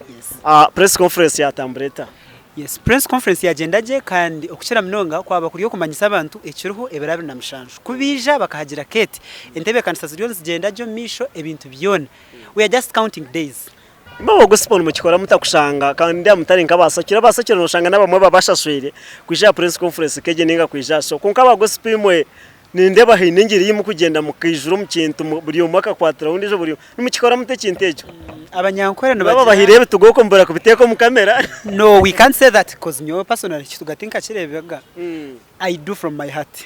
Yes. Press conference yatambura eta? Yes, press conference yagyenda gye kandi okukira munonga kwaba kuri okumanyisa abantu ekiriho ebiro 27. Ku baija bakahagira Kate, entebeekanisa ziriyo nizigyenda gye omu maisho ebintu byona. We are just counting days. Imwe gospel nimukikora muta kushanga kandi mutari nk'abasakira? Abasakira noshanga n'abamwe babashashwire kwija aha press conference nk'egi ninga kwija aha show. Kwonka aba gospel imwe nindeeba haine engeri ei murikugyenda mukaijura omu kintu buri omwe akakwatiraho ondiijo buri omwe. Nimukikora muta ekintu ekyo? Abanyankore nibagira. Babahaire ebituga okwo mubura kubiteeka omu kamera. No we can't say that coz nyowe personally ekituga tinkakireebega. I do from my heart.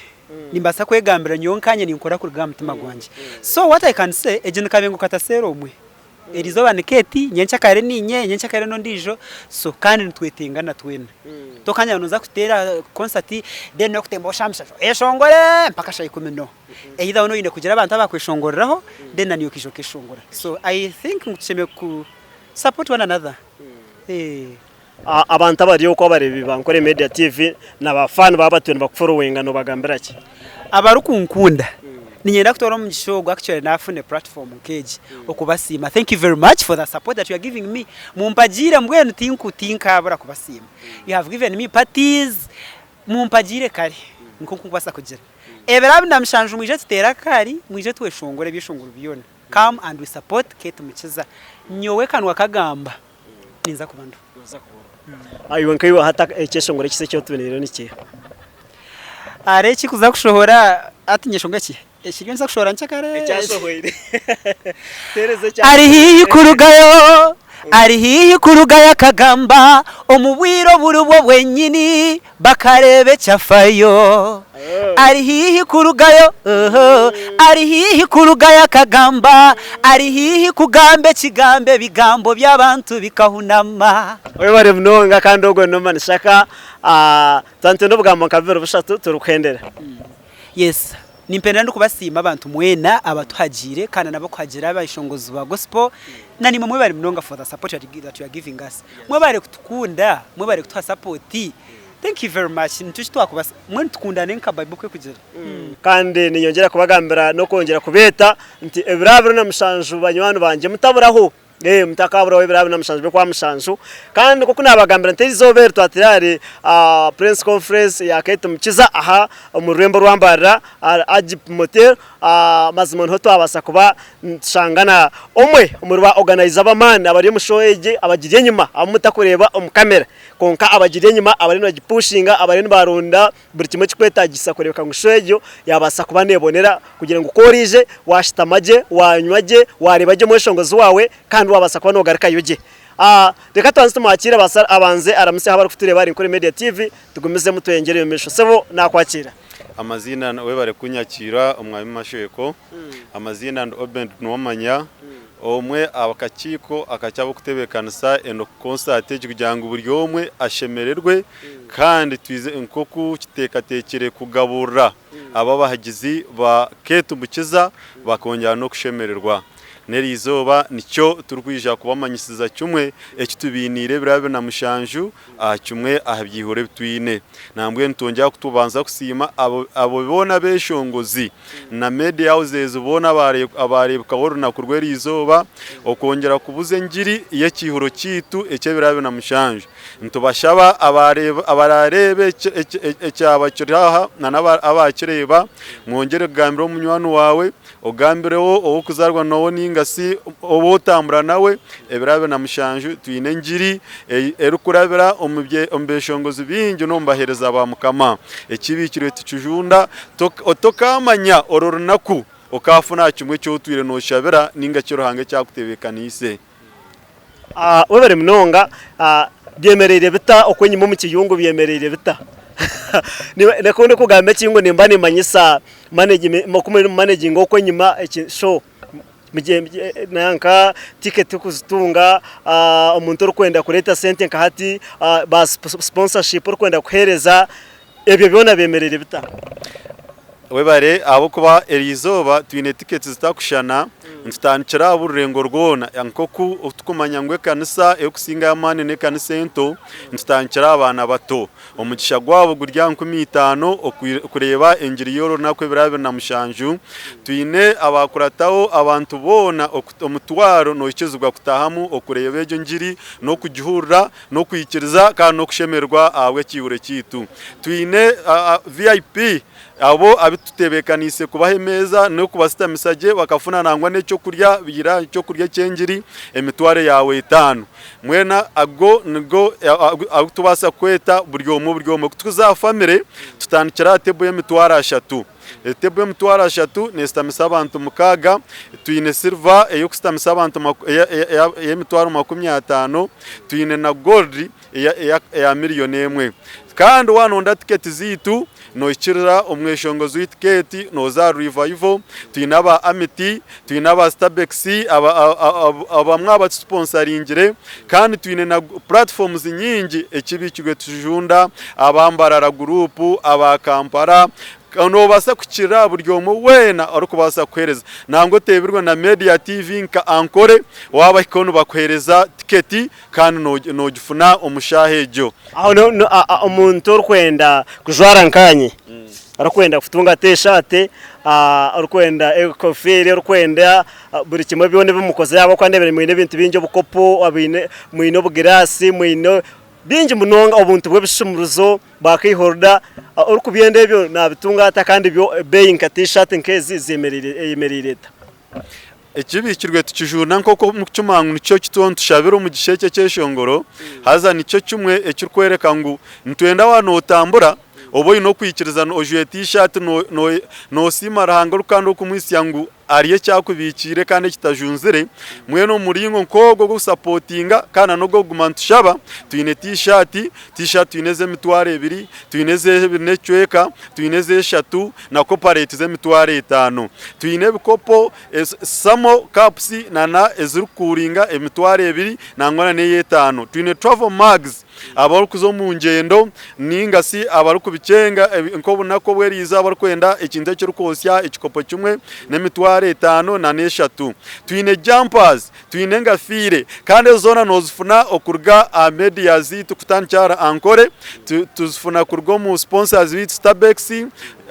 Nimbaasa kwegambira nyowe nkanye ninkora kuruga aha mutima gwangye. So what I can say egi ni kabengo kataseera omwe. Erizooba ni Kate, nyenkyakare niinye, nyenkyakare n'ondiijo, so kandi nitwetengana twena. Tokanya ngu nooza kuteera concert then n'okutemba oshambisha oyeshongore mpaka shaaha ikumi no. Either waaba oine kugira abantu abakweshongoreraho then naiwe okaija okeshongora. So I think ngu tushemereire ku support one another. Abantu abari okwo abareebi ba Nkore Media TV na ba fan baba batwire nibakuforowinga nobagambira ki? Abarikunkunda niinyenda kutoora omugisha ogu actually naafuna platform nk'egi okubasiima. Thank you very much for the support that you are giving me. Mumpagiire mbwenu tinku tinkaabura kubasiima. You have given me parties, mumpagiire kare nikwo nkubaasa kugira. Ebiro 27 mwije tuteere akaari, mwije tweshongore ebyeshongoro byona. Come and we support Kate Mukiza. Nyowe kanwa kagamba. Ninza kuba ndiho. Iwe nkaiwe hati ekyeshongoro ekisya eki otwiniireho ni kiiha? Hariho ekirikuza kushohora hati nyeshongore ki? Ekiriyo nikiza kushohora nkyakare. Ekyashohoire. Teereza Ari ekyashohoire. haihi kurugayo, ari haihi kurugayo akagamba omu bwire oburi bwo bwenyini bakareeba ekyafayo. Ari haihi kurugayo, oho, ari haihi kurugayo akagamba, ari haihi kugamba ekigambo ebigambo by'abantu bikahunama. Webare munonga kandi ogwo Norman Shaka. Twaba nitwenda obugambo nka bubiri bushatu turikuhendera. Yes, nimpendera ndikubasiima abantu mwena abatuhagiire kandi n'abakuhagira abeshongozi ba gospel na naimwe mwebare munonga for the support that you are giving us. Mwebare kutukunda, mwebare kutuha support. Thank you very much. Nikyo eki twakubasa. Mbwenu tukundane nka Bible oku erikugira. Kandi niinyongyera kubagambira n'okwongyera kubeeta nti ebiro abiri na mushanju banywani bangye mutaburaho. Ee, mutakaburaho ebiro abiri na mushanju by'okwa mushanju. Kandi nk'oku naabagambira nti erizooba eri twatire ahari Prince Conference ya Kate Mukiza aha omu rurembo orwa Mbarara ahari Agip Motel. Mazima niho twabaasa kuba nitushangana omwe omuri ba organizer b'amaani abari omu show egi abagiri enyima abu mutakureeba omu kamera kwonka abagiri enyima abariyo nibagipushinga abariyo nibaronda Buri kimwe ekirikwetaagisa kureebeka ngu show egyo yaabaasa kuba neebonera kugira ngu ku oraije waashutama gye, waanywa gye, waareeba gye omweshongozi waawe kandi waabaasa kuba noogarukayo gye. Reka tubanze tumwakiire abaase abanze aramutsye ahu abarikutureeba ahari Nkore Media TV tugumizemu tweyongyere omu maisho. Sebo naakwakiira. Amaziina webare kunyakiira omwami Mashweko. Amaziina ndi Obed Nuwamanya, omwe aha kakiiko akakye ab'okutebeekanisa eno concert egi kugira ngu buri omwe ashemererwe kandi twize nk'oku kiteekateekire kugaburira abo abahagizi ba Kate Mukiza bakongyera n'okushemererwa. N'eriizooba nikyo turikwija kubamanyisiza kimwe eki tubainiire ebiro 27 aha kimwe aha byihuro ebi twine. Nambwenu nitwongyera kubanza kusiima abo boona abeshongozi na media houses boona abaareebekaho orunaku rw'eriizooba okwongyera kubuza engiri y'ekiihuro kyaitu eky'ebiro 27. Nitubashaba abaraareebe ekyaba kiri aha na n'abaakireeba mwongyere kugambira omunywani waawe, ogambireho ou orikuzaarwa nawe nainga shi ou otambura nawe, ebiro 27 twine engiri erikurabira omu beeshongozi baingi n'omu baheereza ba Mukama. Ekibiikirwe tikijunda, Tokaamanya orwo runaku okaafuna aha kimwe eki otwire nooshabira nainga eki Ruhanga eki akutebeekaniise. Webare munonga. Byemereire bita okwenyima omu kiyungu byemereire bita? Ku ndikugamba ekiyungu nimba nimanyisa oku muri managinga okwenyima show. Nanka tiketi kuzitunga, omuntu orikwenda kureeta sente nka hati ba sponsorship orikwenda kuheereza, ebyo byona byemereire bita? Webare ahabw'okuba eriizooba twine tiketi zitakushushana, nitutandikira aha buri rurengo rwona nk'oku turikumanya ngu ekanisa erikusingayo amaani n'ekanisa ento, nitutandikira aha baana bato. Omugisha gwabo guri aha 5000 kureeba engiri y'orunaku ebiro 27. Twine abaakurataho abantu boona omutwaro noikizibwa kutaahamu okureeba egyo ngiri n'okugihurira n'okwikiriza kandi n'okushemererwa ahabw'ekiihuro kyaitu. Twine VIP abo abu tutebeekaniise kubaha emeeza n'okubasitamisa gye bakafuna nangwa n'eky'okurya baira eky'okurya eky'engiri emitwaro yaawe etaano. Mbwenu ago nigo agu tubaasa kweta buri omwe buri omwe. Ku turikuza aha famire tutandikira aha tebo y'emitwaro ashatu. Etebo y'emitwaro ashatu neesitamisa abantu mukaaga. Twine siliva ey'okusitamisa abantu ey'emitwaro 50, twine na gold eya miriyoni emwe. Kandi waaba noyenda tiketi zaitu, nohikirira omweshongozi waitu Kate, nooza aha Revival, twine aba Amity, twine aba Stabex, abamwe abatusiponsaringire, kandi twine na puratifomuzi nyingi ekibiikirwe Tujunda, aba Mbarara guruupu, aba Kampala, Noobaasa kukira buri omwe weena orikubaasa kukuheereza. Nangwa oteebirwe na Media TV nka Ankole, waabahikaho nibakuheereza tiketi kandi noogifuna omu shaaha egyo. Aho omuntu orikwenda kujwara nkaanye, orikwenda kutunga T-shirt, orikwenda enkofiira, orikwenda buri kimwe byona ebi mukozire ahabw'okuba ndeebire mwine ebintu bingi obukopo, mwine obugiraasi, mwine bingi munonga obuntu bw'ebishumuruzo. Ba key holder orikubyenda ebyo nabitunga ata kandi byo ebeeyi nka t-shirt nk'ezi zemereire eyemereire eta? Ekibikirwe tukijunda nk'oku omukukimanya ngu nikyo kituho nitushabira omugisha eki ekyeshongoro, haza nikyo kimwe ekirikworeka ngu nitwenda waaba nootambura obe oine okwikiriza ojwaire tiishaati noosiima Ruhanga kandi orikumwitsya ngu hariyo eki akubiikiire kandi ekitajunzire, mbwenu omu muringo nk'ogwo ogw'okusapotinga kandi na n'ogw'okuguma nitushaba, twine tiishaati, tiishaati twine ez'emitwaro ebiri, twine ez'ebiri n'ekicweka, twine ez'eshatu na kopareeti z'emitwaro etaano. Twine ebikopo, samo cups na ezirikukuringa emitwaro ebiri nangwa na n'ey'etaano. Twine travel mugs abarikuza omu ngyendo ninga shi abarikubikyenga nk'obunaku obw'eriizooba abarikwenda ekintu ekirikwotsya ekikopo kimwe n'emitwaro etaano na n'eshatu. Twine jumpers, twine engafiire kandi ezo zoona noozifuna okuruga aha media zaitu kutandikira ahari Ankole, tuzifuna kuruga omu sponsors baitu Stabex,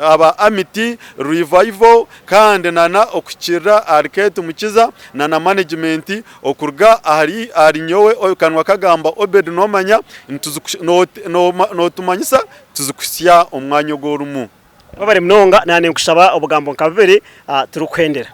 aba Amity, Revival kandi na n'okuhikirira ahari Kate Mukiza na na management okuruga ahari ahari nyowe kanwa kagamba Obed nomanya notumanyisa tuzikuhitsya omu mwanya ogu orimu. Webare munonga nanye ninkushaba obugambo nka bubiri turikuhendera.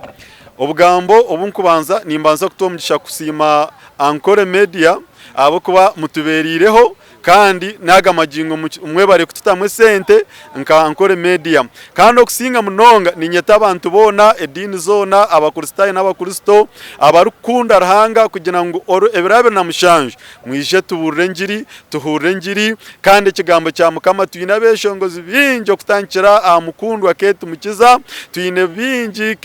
Obugambo obu nkubanza nimbanza kutuha omugisha kusiima Ankole Media ahabw'okuba mutubereireho Kandi n'aga magingo mwebare kututamu esente nka Ankole Media. Kandi okusinga munonga ninyeta abantu boona, ediini zoona, Abakristaayo n'Abakristo abarikukunda Ruhanga kugira ngu ebiro 27 mwije tubuurire engiri, tuhurire engiri kandi ekigambo kya Mukama. Twine abeshongozi baingi okutandikira aha mukundwa Kate Mukiza, twine baingi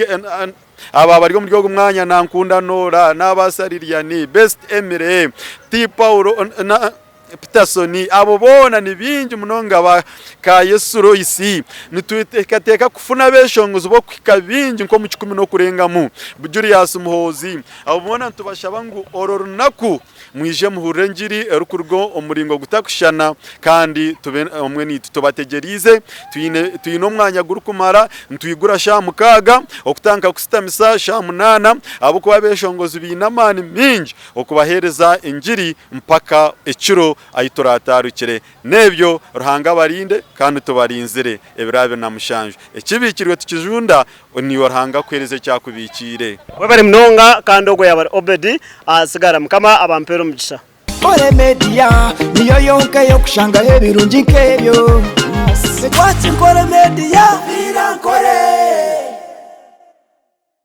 Aba abari omuri ogu mwanya Nankunda Norah, Nabaasa Lilian, Best Emily, T Paul na Peterson, abo boona ni baingi munonga ba Kayesu Lois. Nituteekateeka kufuna abeshongozi b'okuhika baingi nk'omu kikumi n'okurengamu. Julius Muhoozi, abo boona nitubashaba ngu orwo runaku Mwije muhurire engiri erikuruga omu muringo gutakushushana kandi tube omwe naitwe tubategyereize. Twine twine omwanya gurikumara, nitwigura shaaha mukaaga okutandika kusitamisa shaaha munaana ahabw'okuba abeshongozi baine amaani maingi okubaheereza engiri mpaka ekiro ahi turataarukire. N'ebyo Ruhanga abarinde kandi tubarinzire ebiro 27. Ekibiikirwe tukijunda Niiwe Ruhanga akuheereza eki akubiikiire. Webare munonga kandi ogwo yaba ari Obedi asigara mukama abampere omugisha. Nkore Media niyo yonka eyokushangaho ebirungi nk'ebyo. Lwaki Nkore Media? Nkore.